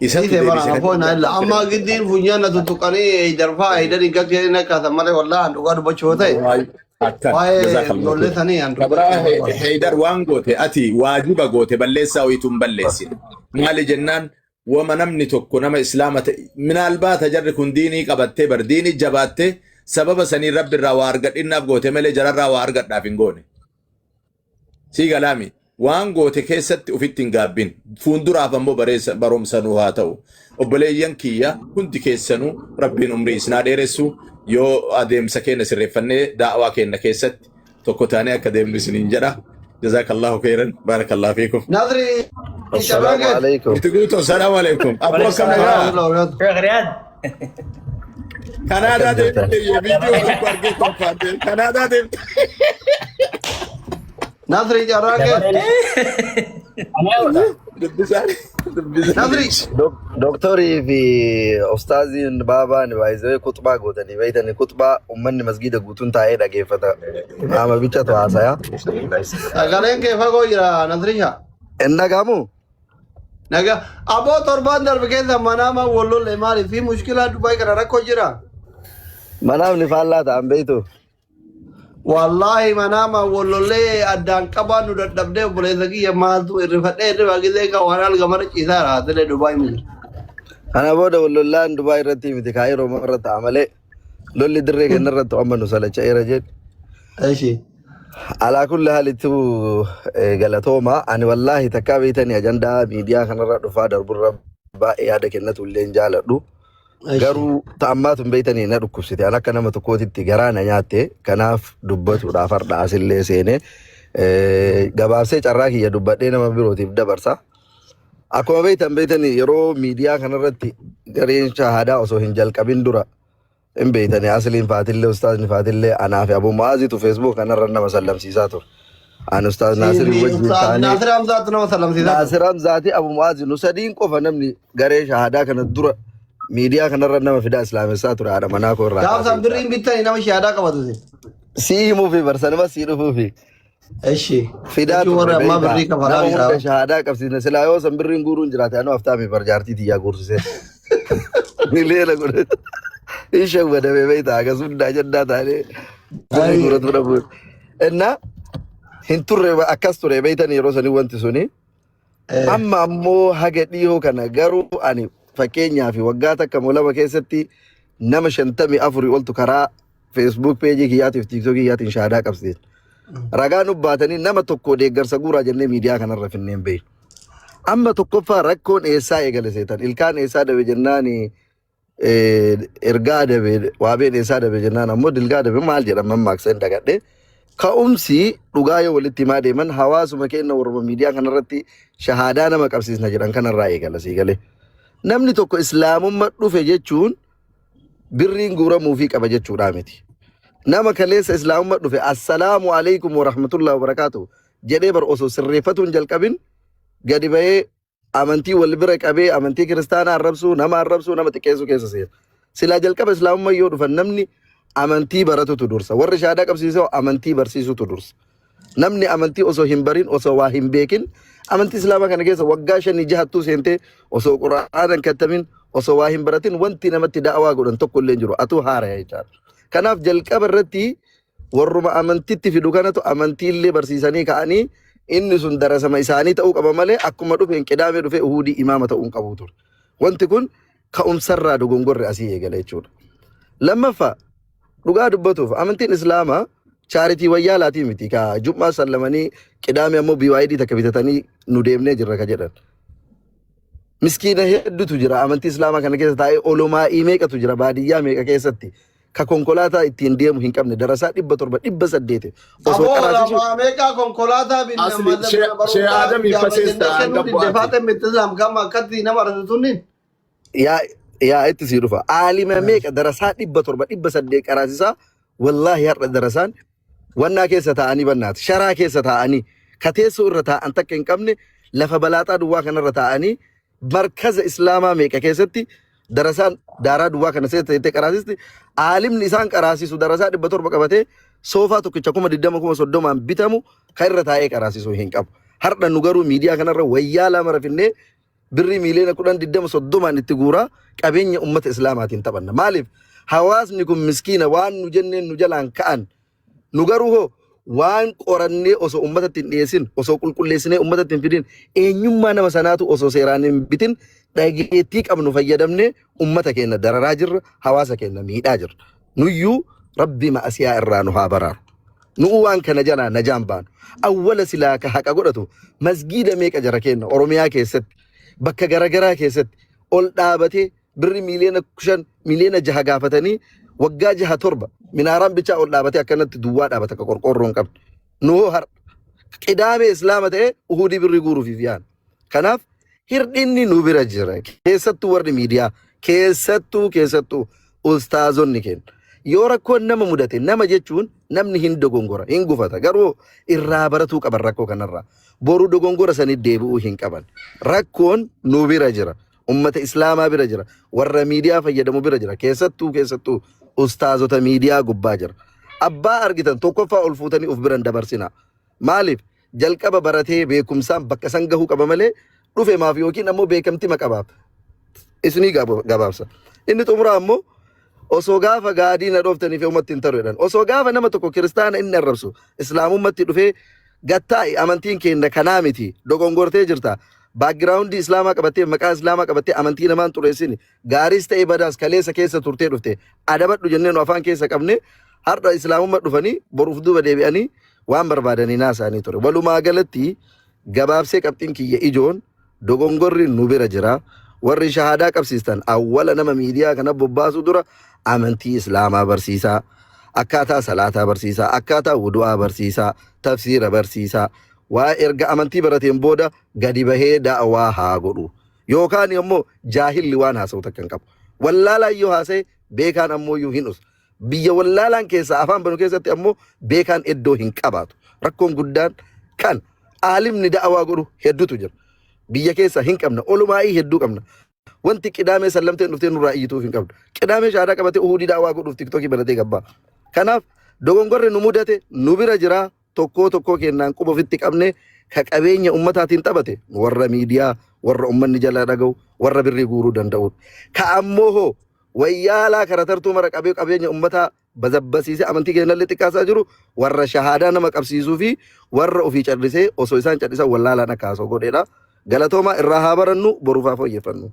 Isatu Dhiisee bara deebise kan afoo na jedhu illa abbaan amma fedhe giddiin funyaan na tuttuqanii darfaa aidan hin galchee na kaasan malee wallahi an dhugaa dubbachuu yoo ta'e Waay, akkan waa'ee jazakallahu ijoollee khairan. sanii an Ka biraa dubbachuu hin barbaadu. Heydar waan goote ati waajiba goote balleessaa wayitu hin balleessine. Maali jennaan wama namni tokko nama islaama ta'e minaalbaata jarri kun diinii qabattee bar diinii jabaattee sababa saniin rabbi irraa waa argadhinnaaf goote malee jararraa waa argadhaaf hin goone. Sii galaami waan goote keessatti ofitti hin gaabbin fuulduraaf ammoo bareessa barumsa nuu haa ta'u. Obboleeyyan kiyya hundi keessanuu rabbiin umrii isinaa dheeressu yoo adeemsa keenya sirreeffannee daa'waa keenya keessatti tokko taanee akka deemnu isiniin jedha. Jazakallahu khairan barakallahu fiikum. Nasri carraan Assalaamu keeti. alaikum. Murti guutuu salaamu alaikum. Abboo akkam nagaa? Warahmatullahi wabarakatuh. Sheekh Riyaad. Kanaadaa Akkam jirtan? deemtee viidiyoo tokko argee tolfaate. Kanaadaa deemte. Nasri carraan keeti. Dubbisaan dubbisaan. Nasri. Doktorii fi ustaaziin baabaan baay'isee kuxbaa gootanii beeytanii kuxbaa uummanni masgiida guutuun taa'ee dhageeffata. Qaama bichatu haasaya. Sagaleen kee fagoo jira Nasrisha. Hin dhagahamu? Naga aboo torbaan darbe keessa manaama wal lolle maali fi mushkilaa Dubaay kana rakkoo jira. Manaafni faallaa ta'an beeytu. Wallaahi manaama wal lollee addaan qabaan nu dadhabdee obboleessa kiyya maaltu irrifadhee irriba gisee kan waan alga mana ciisaa raatilee Dubaay miti. Kana booda wal lollaan Dubaay irratti miti kaayiroo irra ta'a malee lolli dirree kenna irratti amma nu salacha'eera jedhu. Eshi. Alaa kulli haalittuu galatooma. Ani wallaahi takkaa beeytanii ajandaa miidiyaa kanarra dhufaa darburra baay'ee yaada kennatu illee hin jaaladhu. Eshi. Garuu ta'ammaa tun beeytanii na dhukkubsite. An akka nama tokkootitti garaa na nyaatte. Kanaaf dubbatuudhaaf har'a asillee seene. Gabaabsee carraa kiyya dubbadhee nama birootiif dabarsa. Akkuma beeytan beeytanii yeroo miidiyaa kanarratti gareen shahaadaa osoo hin jalqabin dura Hin beeytanii asliin faatillee ustaazni faatillee anaa fi Abu Mu'aazitu Facebook kanarra nama sallamsiisaa ture. Ani ustaaz Naasirii wajjin Ustaaz taanee Naasir Hamzaatu nama sallamsiisaa ture. Naasir Hamzaati Abu Mu'aazi nu sadiin qofa namni garee shahaadaa kana dura miidiyaa kanarra nama fidaa islaamessaa ture haadha manaa koo irraa Gaaf kaasee san birriin bittanii nama shahaadaa qabatu isin. Sii himuufi barsanuma sii dhufuufi. Eshi. Fidaa Jechuun turre warra ammaa beektaa birrii kafalaa nama hunda jira. shahaadaa qabsiisne silaa yoo san birriin guuruun jiraate anuu aftaami bar jaartii tiyyaa guursisee. Miliyoona godhe. Hin shawwadame beektaa akkas hundaa jennaa taanee birrii guuratu dhabuun. Innaa hin turre akkas ture beektan yeroo sanii wanti suni. Amma ammoo haga dhiyoo kana garuu ani fakkeenyaaf waggaa takka moo lama keessatti nama 54 oltu karaa Facebook peejii kiyyaatiif TikTok kiyyaatiin shahaadaa qabsiise. Ragaa nu baatanii nama tokko deeggarsa guuraa jennee miidiyaa kanarra finneen beeknu. Amma tokkoffaa rakkoon eessaa eegale seetan ilkaan eessaa dabe jennaan ergaa dabe waabeen eessaa dabe jennaan ammoo dilgaa dabe maal jedhan mammaaksa hin dagadhe. Ka'umsi dhugaa yoo walitti himaa deeman hawaasuma keenya warra miidiyaa kanarratti shahaadaa nama qabsiisna jedhan kanarraa eegala sii galee. Namni tokko islaamummaa dhufe jechuun birriin guuramuufii qaba jechuudhaa miti. Nama kaleessa islaamummaa dhufe assalaamu alaikum warahmatullahi wabarakaatu jedhee bar osoo sirreeffatuun jalqabin gadi bahee amantii wal bira qabee amantii kiristaanaa arrabsuu nama arrabsuu nama xiqqeessuu keessa seena. Silaa jalqaba islaamummaa yoo dhufan namni amantii baratutu dursa. Warri shahaadaa qabsiisoo amantii barsiisutu dursa. Namni amantii osoo hin barin osoo waa hin beekin amantii islaamaa kana keessa waggaa shanii jahattuu seentee osoo qura'aana hin kattamin osoo waa hin baratin wanti namatti da'awaa godhan tokko illee hin jiru. Atuu haaraya jechaadha. Kanaaf jalqaba irratti warruma amantitti fidu kanatu amantii illee barsiisanii ka'anii inni sun darasama isaanii ta'uu qaba malee akkuma dhufeen qidaamee dhufee uhudii imaama ta'uu hin qabu ture. Wanti kun ka'umsarraa dogongorri asii eegala jechuudha. Lammaffaa dhugaa dubbatuuf amantiin islaamaa chaaritii wayyaalaatii miti ka jum'aa sallamanii qidaamee ammoo BYD takka bitatanii nu deemnee jirra ka jedhan. Miskiina hedduutu jira amantii islaamaa kana keessa taa'ee olomaa'ii meeqatu jira baadiyyaa meeqa keessatti ka konkolaataa ittiin deemu hin qabne darasaa 700 800 osoo Aboo qaraasisuu lamaa meeqaa konkolaataa binne Asli mallaqa mana shee barumsaa Aadamii ijaarra fasees jennee ta'an kennuu didde gabbu'aati. faaxee mitti islaam kama akkatti nama argatu yaa yaa itti sii dhufa aalima meeqa darasaa 700 800 qaraasisaa wallaahi har'a darasaan wannaa keessa taa'anii bannaati sharaa keessa taa'anii ka teessoo irra taa'an takka hin qabne lafa balaaxaa duwwaa kanarra taa'anii markaza islaamaa meeqa keessatti darasaan daaraa duwwaa kana seettee qaraasisti aalimni isaan qaraasisu darasaa 700 qabatee soofaa tokkicha 20,000 30,000 bitamu kan irra taa'ee qaraasisu hin qabu. Har'a nu garuu miidiyaa kanarra wayyaa lama rafinnee birrii miiliyoona 10 20 30n itti guuraa qabeenya ummata islaamaatiin taphanna. Maaliif hawaasni kun miskiina waan nu jenneen nu jalaan ka'an. Nu garuu hoo waan qorannee osoo ummatatti hin dhiyeessin osoo qulqulleessinee ummatatti hin fidin eenyummaa nama sanaatu osoo seeraan hin bitin dhageettii qabnu fayyadamnee ummata keenya dararaa jirra hawaasa keenya miidhaa jirra. Nuyyuu rabbi ma'asiyaa irraa nu haa baraaru. Nu'uu waan kana jalaa najaan baanu. Awwala silaa ka haqa godhatu masgiida meeqa jara keenna Oromiyaa keessatti bakka garagaraa keessatti ol dhaabatee birri miiliyoona 5 miiliyoona 6 gaafatanii waggaa jaha torba minaaraan bichaa ol dhaabatee akkanatti duwwaa dhaabata ka qorqoorroo hin qabne. Nuhoo har'a qidaamee islaama ta'ee uhudii birrii guuruuf yaana. Kanaaf hirdhinni nu bira jira. Keessattuu warri miidiyaa keessattuu keessattuu ustaazonni keenya. Yoo rakkoon nama mudate nama jechuun namni hin dogongora hin gufata garuu irraa baratuu qaban rakkoo kanarraa. Boru dogongora sanii deebi'uu hin qaban. Rakkoon nu bira jira. Ummata islaamaa bira jira. Warra miidiyaa fayyadamu bira jira. Keessattuu keessattuu ustaazota miidiyaa gubbaa jira. Abbaa argitan tokkoffaa ol fuutanii of biran dabarsinaa. Maaliif jalqaba baratee beekumsaan bakka san gahuu qaba malee dhufe maaf yookiin ammoo beekamtii maqabaaf isinii gabaabsa. Inni xumuraa ammoo osoo gaafa gaadii na dhooftanii fi ummatti hin taru jedhan. Osoo gaafa nama tokko kiristaana inni arrabsu islaamummatti dhufee gattaa'i amantiin keenya kanaa miti dogongortee jirta. Baakgiraawundii islaamaa qabattee maqaa islaamaa qabattee amantii namaan xureessini gaariis ta'ee badaas kaleessa keessa turtee dhufte adabadhu jennee nu afaan keessa qabne har'a islaamummaa dhufanii boruuf duuba deebi'anii waan barbaadanii naasaanii ture. Walumaa galatti gabaabsee qabxiin kiyya ijoon dogongorri nu bira jira. Warri shahaadaa qabsiistan awwala nama miidiyaa kana bobbaasuu dura amantii islaamaa barsiisaa, akkaataa salaataa barsiisaa, akkaataa wudu'aa barsiisaa, tafsiira barsiisaa. Waa erga amantii barateen booda gadi bahee da'awaa haa godhu. Yookaan immoo jaahilli waan haasa'u takka hin qabu. Wallaalaan yoo haasa'e beekaan ammoo iyyuu hin usa. Biyya wallaalaan keessaa afaan banu keessatti ammoo beekaan iddoo hin qabaatu. Rakkoon guddaan kan aalimni da'awaa godhu hedduutu jira. Biyya keessa hin qabna. Olumaa'ii hedduu qabna. Wanti qidaamee sallamteen dhuftee nurraa iyyituuf hin qabdu. Qidaamee shahaadaa qabatee uhudii da'awaa godhuuf tiktookii banatee gabbaa. Kanaaf dogongorri nu mudate nu bira jira tokkoo tokkoo kennaan quba ofitti qabne ka qabeenya ummataatiin taphate warra miidiyaa warra ummanni jalaa dhaga'u warra birrii guuruu danda'udha. Ka ammoo hoo wayyaalaa karatartuu mara qabee qabeenya ummataa bazabbasiisee amantii keenyallee xiqqaasaa jiru warra shahaadaa nama qabsiisuu fi warra ofii callisee osoo isaan callisan wallaalaan akka haasa'u godheedha. Galatoomaa irraa haa barannu boruuf haa fooyyeffannu.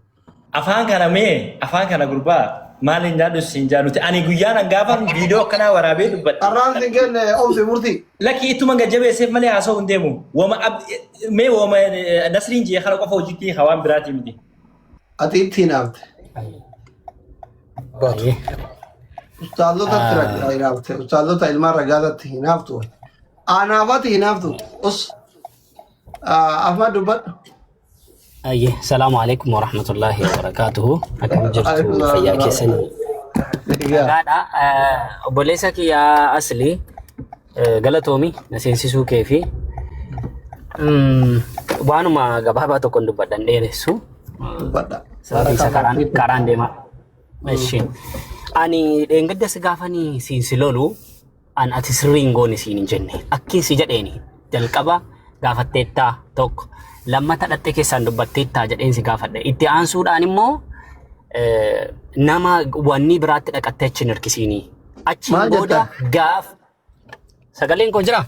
Afaan kana mee afaan kana gurbaa maal hin jaadhu siin jaaluti ani guyyaan an gaafa viidiyoo akkanaa waraabee dubbadhe. Carraan sin kenne obsi murtii. Lakki ittuma gajjabeesseef malee haasa'uu hin deemu. Wama mee wama Nasriin jee kana qofa hojiitti hiika waan biraatii miti. Ati itti hinaafte. Baatu. Ustaazotatti hinaafte. Ustaazota ilmaan ragaatatti hinaaftu. Anaafati hinaaftu. Us. Ahmad dubbadhu. Ayyee, salaamu alaikum warahmatullahi wabarakaatuhu. Akkam jirtu Alaikum salaam fayyaa keessanii? Egaa. Nagaadha. Obboleessa kiyya asli galatoomi na seensisuu kee fi waanuma gabaabaa tokkoon dubbadhan dheeressu. Dubbadha. Sababii isa karaan karaan deemaa. Ishi. Ani dheengadda si gaafanii siin si lolu an ati sirrii hin goone siin hin jenne. Akkiin si jedheeni jalqaba gaafatteettaa tokko lammata dhattee keessaan dubbatteettaa jedheen si gaafadhe. Itti aansuudhaan immoo nama wanni biraatti dhaqattee achi hin hirkisiinii. Achiin Maal booda jettan? gaaf sagaleen koo jiraa?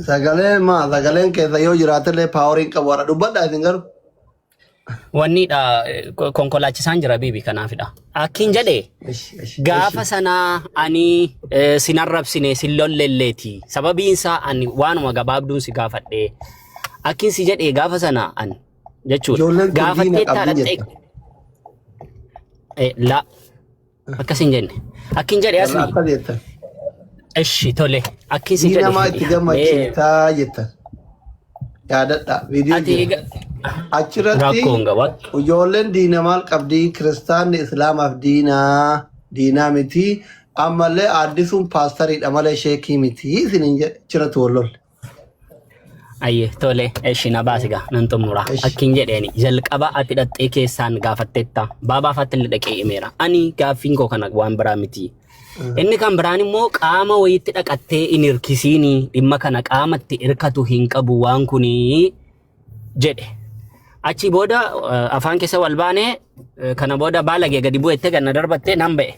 Sagalee maa sagaleen keessa yoo jiraatellee paawariin qabu har'a dubbadha isin garuu. Wanni dha konkolaachisaan jira biibi kanaafidha. Akkiin jedhe gaafa sanaa ani sin arrabsine sin lollelleeti. Sababiin isaa ani waanuma gabaabduun si gaafadhe. Akkiin si jedhe gaafa sana ani jechuudha. Ijoolleen kun diina Gaafatteettaa qabdi dhaqxee jetta. la akkas hin jenne. Akkiin jedhe Warra asli. akka jettan. Ishi tole akkiin si Diina jedhe. maa itti gammachiiftaa jettan. Yaadadha. Viidiyoo Ati jira. Achirratti rakkoon qabaattu. ijoolleen diina maal qabdi? Kiristaanni Islaamaaf diinaa diinaa miti. Ammallee aaddisuun paastariidha malee sheekii miti. Isiniin jedhe achirratti wal lolle. Ayyee tole eshi na baasi gaa nan xumura. Eshi. Akkiin jedheeni jalqaba ati dhaxxee keessaan gaafattetta. Baabaa faatti illee dhaqee himeera. Ani gaaffiin koo kana waan biraa miti. Inni kan biraan immoo qaama wayiitti dhaqattee hin hirkisiini dhimma kana qaamatti hirkatu hin qabu waan kunii jedhe. Achi booda afaan keessa wal baane kana booda baalagee gadi bu'ettee ganna darbattee nan ba'e.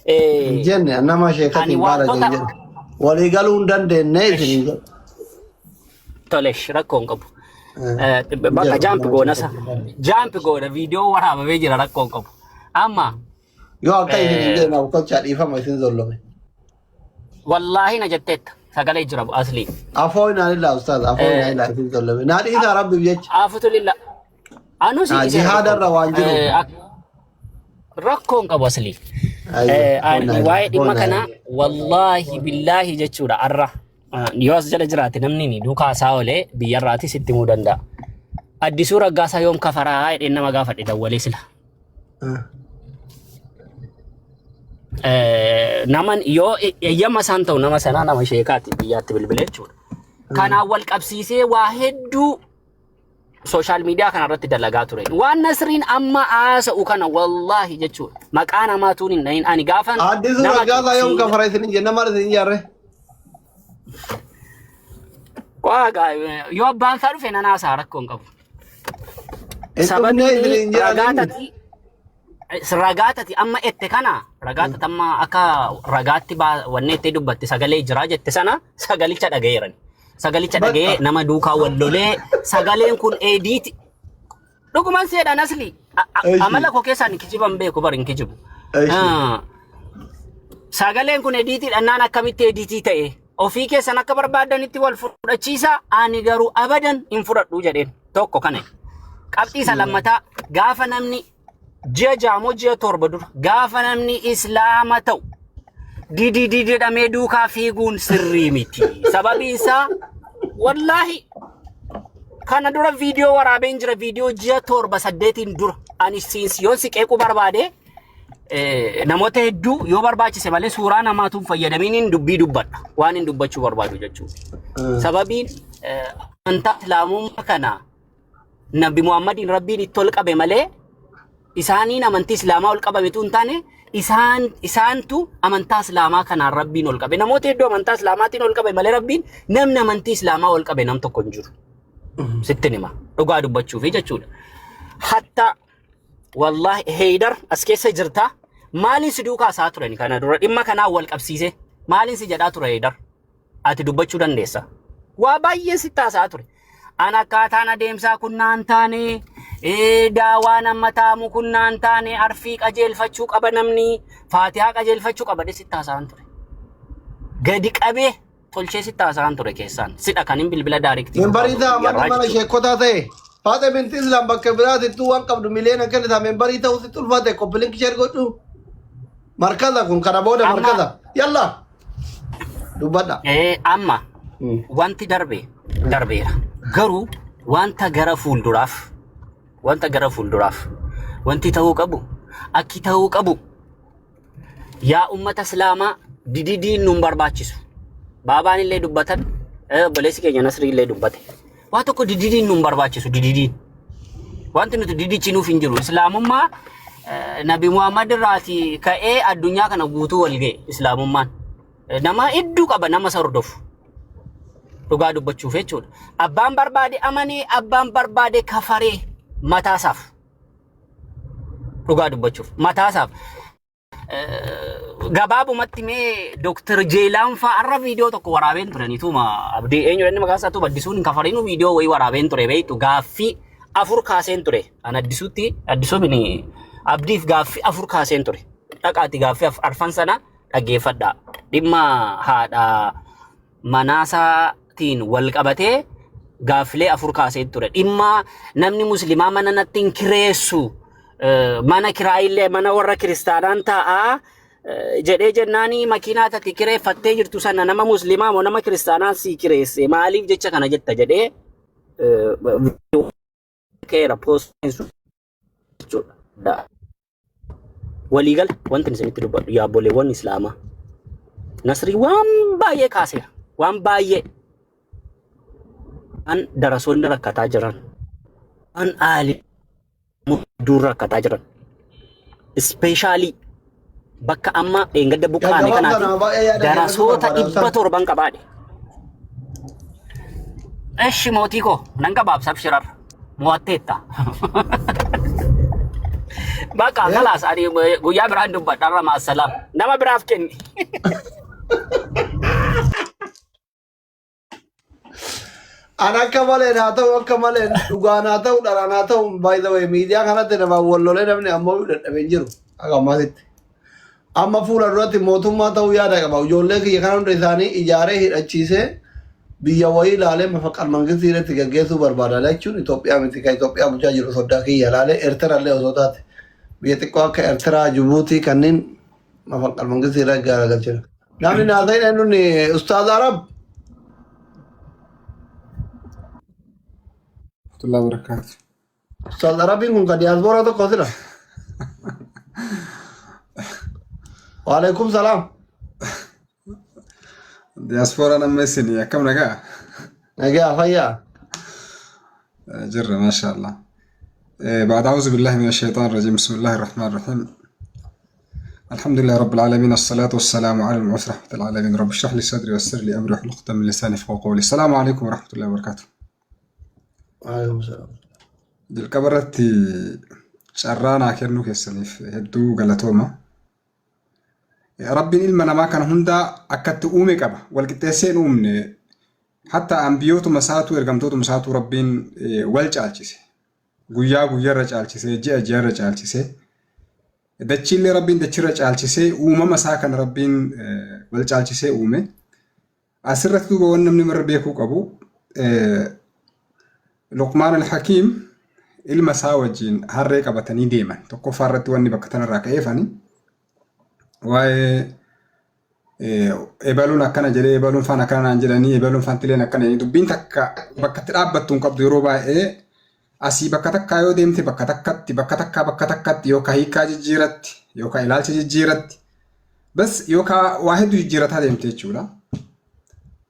Hin jenne nama Ani sheekatiin baala wantoota hin jedhe. Walii galuu hin dandeenye isiniin jedhe. tolesh rakkoo hin qabu. Hin Bakka jedhu jaampi nama goona isa. sheekatiin baala. Jaampi goona viidiyoo waraabamee jira rakkoo hin qabu. Amma Yoo akka isin hin jedhe naaf kolchaa dhiifama isin zollome. wallaahi na jetteetta sagalee jira aslii. Afoo inaa lillaa ustaaz afoo inaa lillaa isin zollome. Naa dhiisaa rabbiif jecha. Afutu lilla. Anuu si Naa dhiiseera jihaada rakkoo irra waan hin qabu. jiruuf. Rakkoo hin qabu aslii. Ayyo afoo inaa Ani lillaa waa'ee afoo dhimma inaa kanaa lillaa. wallaahi billaahi jechuudha arra. Yoo as jala jiraate namni ni duukaa isaa oolee biyyarraatis itti himuu danda'a. Addisuu Raggaasaa yoom kafaraa jedheen nama gaafadhe dawwalee sila. Naman yoo eeyyama isaan ta'u nama sanaa nama sheekaati biyyaatti bilbilee jechuudha. Kanaan wal qabsiisee waa hedduu sooshaal miidiyaa kana irratti dalagaa ture. Waan Nasriin amma haasa'u kana wallaahi jechuudha. Maqaa namaatuun hin dhahin ani gaafan Addisuu nama Raggaasaa yoom kafara isin hin jenne maal isin hin jaarre? Waagaa yoo abbaan isaa dhufe nan haasa'a rakkoo hin qabu. Hin dhufne Sababiin isin hin ragaa jedhanii. tati ragaa tati amma ette kana ragaa tati amma akka ragaatti wanni itti dubbatte sagalee jira jette sana sagalicha dhagayeeran. Sagalicha dhagayee Bakka. nama duukaa wal lolee sagaleen kun eediiti. Dhuguman seedhaan asli Eshi. amala koo keessaan hin kijiban beeku bari hin kijibu. Eshi. Sagaleen kun ediitii dhannaan akkamitti ediitii ta'e ofii keessan akka barbaadanitti wal fudhachiisa ani garuu abadan hin fudhadhu jedheen tokko kana. Qabxii isa lammataa gaafa namni ji'a jaamoo ji'a 7 dura gaafa namni islaama ta'u dididi jedhamee duukaa fiiguun sirrii miti. Sababiin isaa wallaahi kana dura viidiyoo waraabeen jira viidiyoo ji'a 7 8 dura. Ani siin yoon si qeequu barbaade namoota hedduu yoo barbaachise malee suuraa namaatu hin fayyadaminiin dubbii dubbadha. Waan hin dubbachuu barbaadu jechuudha. Sababiin amantaa Islaamummaa kana Nabi Muhammadiin Rabbiin itti ol qabe malee isaaniin amantii Islaamaa ol qabametu hin taane isaan isaantu amantaa Islaamaa kanaan Rabbiin ol qabe. Namoota hedduu amantaa Islaamaatiin ol qabe malee Rabbiin namni amantii Islaamaa ol qabe nam tokko hin jiru. Sittin hima. Dhugaa dubbachuufi jechuudha. Hatta wallahi Heydar as keessa jirta. Maaliin si duukaa isaa turani kana dura dhimma kanaan wal qabsiise. Maaliin si jedhaa ture Heydar? Ati dubbachuu dandeessa. Waa baay'ee sitti haasa'aa ture. An akkaataan adeemsaa kun naan taane, daawaan amma taamu kun naan taane, arfii qajeelfachuu qaba namni, faatihaa qajeelfachuu qaba jedhee sitti haasa'aan ture. Gadi qabee tolchee sitti haasa'aan ture keessaan. Sidha kan hin bilbila daarektii Membarii gubbaa ta'a manni guyyarraa mana jechuudha. sheekotaa ta'e. Faate binti Islam bakka biraatittuu waan qabdu miliyoona kennitaa membarii ta'uu sitti ulfaate koppilinkii sheer godhu. Markaza kun kana booda Amma markaza. Yalla dubbadha. Amma wanti darbe darbeera. Garuu wanta gara fuulduraaf wanta gara fuulduraaf wanti ta'uu qabu akki ta'uu qabu yaa ummata Islaamaa dididiin nun barbaachisu. Baabaan illee dubbatan obboleessi keenya Nasrii illee dubbate. Waa tokko dididiin nun barbaachisu dididiin. Wanti nuti didichinuuf hin jiru. Islaamummaa Nabi Muhammad irraati ka'ee addunyaa kana guutuu wal ga'e Islaamummaan. Nama hedduu qaba nama isa hordofu. Dhugaa dubbachuuf jechuudha. Abbaan barbaade amanee abbaan barbaade kafaree mataasaaf. Dhugaa dubbachuuf mataasaaf. Gabaabumatti mee Dooktar Jeelaan fa'aa har'a viidiyoo tokko waraabeen ture nituma abdii eenyu inni maqaan isaa addisuun hin kafarinuu viidiyoo wayii waraabeen ture beektu gaaffii afur kaaseen ture an addisuutti addisuu mini abdiif gaaffii afur kaaseen ture dhaqaati gaaffii arfan sana dhaggeeffadhaa dhimma haadha manaasaatiin wal qabatee gaaffilee afur kaasee ture. Dhimma namni muslimaa mana natti hin kireessu mana kiraayillee mana warra kiristaanaan taa'aa jedhee jennaanii makiinaa tati kireeffattee jirtu sana nama muslimaa moo nama kiristaanaan sii kireesse maaliif jecha kana jetta jedhee keera poostiin sun jechuudha. Waliigala wanti isinitti dubbadhu yaa obboleewwan Islaamaa. Nasrii waan baay'ee kaaseera. Waan baay'ee. Waan darasoonni rakkataa jiran. Waan aalimonni rakkataa jiran. Ispeeshaalii bakka amma dheengadda buqqaane Gabaabsa kanaatiin nama baay'ee yaada kennatu darasoota barbaada. dhibba torban qabaadhe. Eshi mootii koo nan gabaabsa abshirar. Mo'atteetta. Bakka kalaas ani guyyaa biraan dubbadha irra maassalaam. Nama biraaf kenni. An akka maleen haa ta'u akka maleen dhugaan haa ta'u dharaan haa ta'u by the way miidiyaa kanatti namaan wal lolee namni ammoo dadhabee hin jiru akka ammaatitti. Amma fuula duratti mootummaa ta'uu yaada qaba. Ijoollee kiyya kana hunda isaanii ijaaree hidhachiisee biyya wayii ilaalee mafaqal mangistii irratti gaggeessuu barbaada jechuun Itoophiyaa miti kan Itoophiyaa bulchaa jiru soddaa kiyya ilaalee Eertiraa illee osoo taate biyya xiqqoo akka Eertiraa, Jibuutii kanneen mafaqal mangistii irratti garagalchina. Namni naa ta'in eenyuun Ustaaz Arab Warahmatullahi wabarakatuh. Ustaaz Arabiin kun kan diyaaspooraa tokko sila. Waalaikum salaam. Diyaaspooraan amma isin akkam nagaa? Nagaa fayyaa. Jirra maasha Allah. بعد أعوذ بالله من الشيطان الرجيم بسم الله الرحمن الرحيم الحمد لله رب العالمين الصلاة والسلام على المبعوث رحمة العالمين رب اشرح لي صدري ويسر لي أمري واحلل عقدة من لساني يفقهوا قولي السلام عليكم ورحمة الله وبركاته Waalaikum salaam. Jalqaba irratti carraa naa kennuu keessaniif hedduu galatooma. Rabbiin ilma namaa kana hundaa akkatti uume qaba. Wal qixxeessee hin uumne. Hatta ambiyootuma isaatuu ergamtootuma isaatuu Rabbiin wal caalchise. Guyyaa guyyarra caalchisee, ji'a ji'arra caalchisee. Dachiillee Rabbiin dachirra caalchisee uumama isaa kana Rabbiin wal caalchisee uume. Asirratti duuba waan namni marra beekuu qabu Luqmaan al-Hakiim ilma isaa wajjin harree qabatanii deeman. Tokkoffaa irratti wanni bakka tanarraa ka'eefani waa'ee ebaluun akkana jedhee ebaluun faan akkana naan jedhanii ebaluun faan tileen akkana jedhanii dubbiin takka bakka itti dhaabbattu hin qabdu yeroo baay'ee. Asii bakka takkaa yoo deemte bakka takkatti, bakka takkaa bakka takkatti yookaan hiikaa jijjiiratti yookaan ilaalcha jijjiiratti, bas yookaan waa hedduu jijjiirataa deemte jechuudha.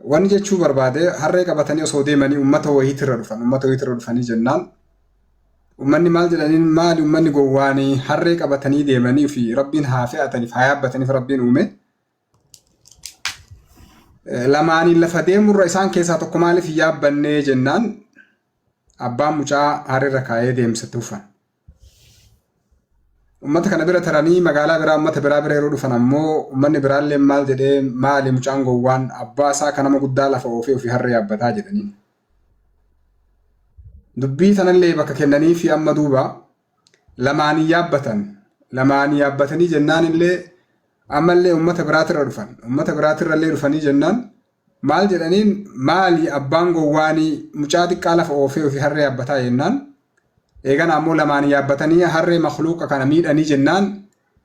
Wanni jechuu barbaade, harree qabatanii osoo deemanii uummata wayiitirra dhufan. Uummata wayiitirra dhufanii jennaan uummanni maal jedhaniin? Maali uummanni gowwaanii harree qabatanii deemanii fi Rabbiin haa fe'ataniif haa yaabbataniif Rabbiin uume. Lamaaniin lafa deemurra isaan keessaa tokko maaliif hin yaabbannee jennaan, abbaan mucaa harreerra kaa'ee deemsatti dhufan. Uummata kana bira taranii magaalaa biraa, uummata biraa bira yeroo dhufan ammoo uummanni biraallee maal jedhee? Maali mucaan gowwaan abbaa isaa kan nama guddaa lafa oofee ofii harree yaabbataa jedhaniin. Dubbii tanallee bakka kennanii fi amma duuba lamaanii yaabbatan. Lamaanii yaabbatanii jennaan illee ammallee uummata biraatirra dhufan. Uummata biraatirra illee dhufanii jennaan maal jedhaniin? Maali abbaan gowwaanii mucaa xiqqaa lafa oofee ofii harree yaabbataa jennaan, eegana ammoo lamaanii yaabbatanii harree makluuqa kana miidhanii jennaan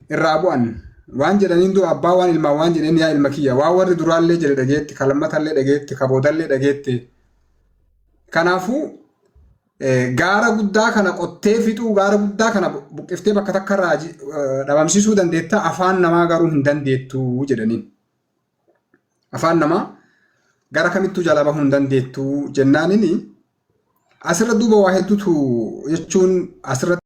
irraa bu'an. Waan jedhaniin du'a abbaa waan ilmaan waan jedheen: yaa ilma kiyya, waan warri duraallee jedhe dhageetti, ka lammatallee dhageetti, ka boodallee dhageetti. Kanaafuu gaara guddaa kana qottee fixuu, gaara guddaa kana buqqiftee bakka takka irraa dhabamsiisuu dandeetta, afaan namaa garuu hin dandeettu jedhaniin. Afaan namaa gara kamittuu jalaa bahuu hin dandeettu jennaanini asirra duuba waa hedduutu jechuun asirratti.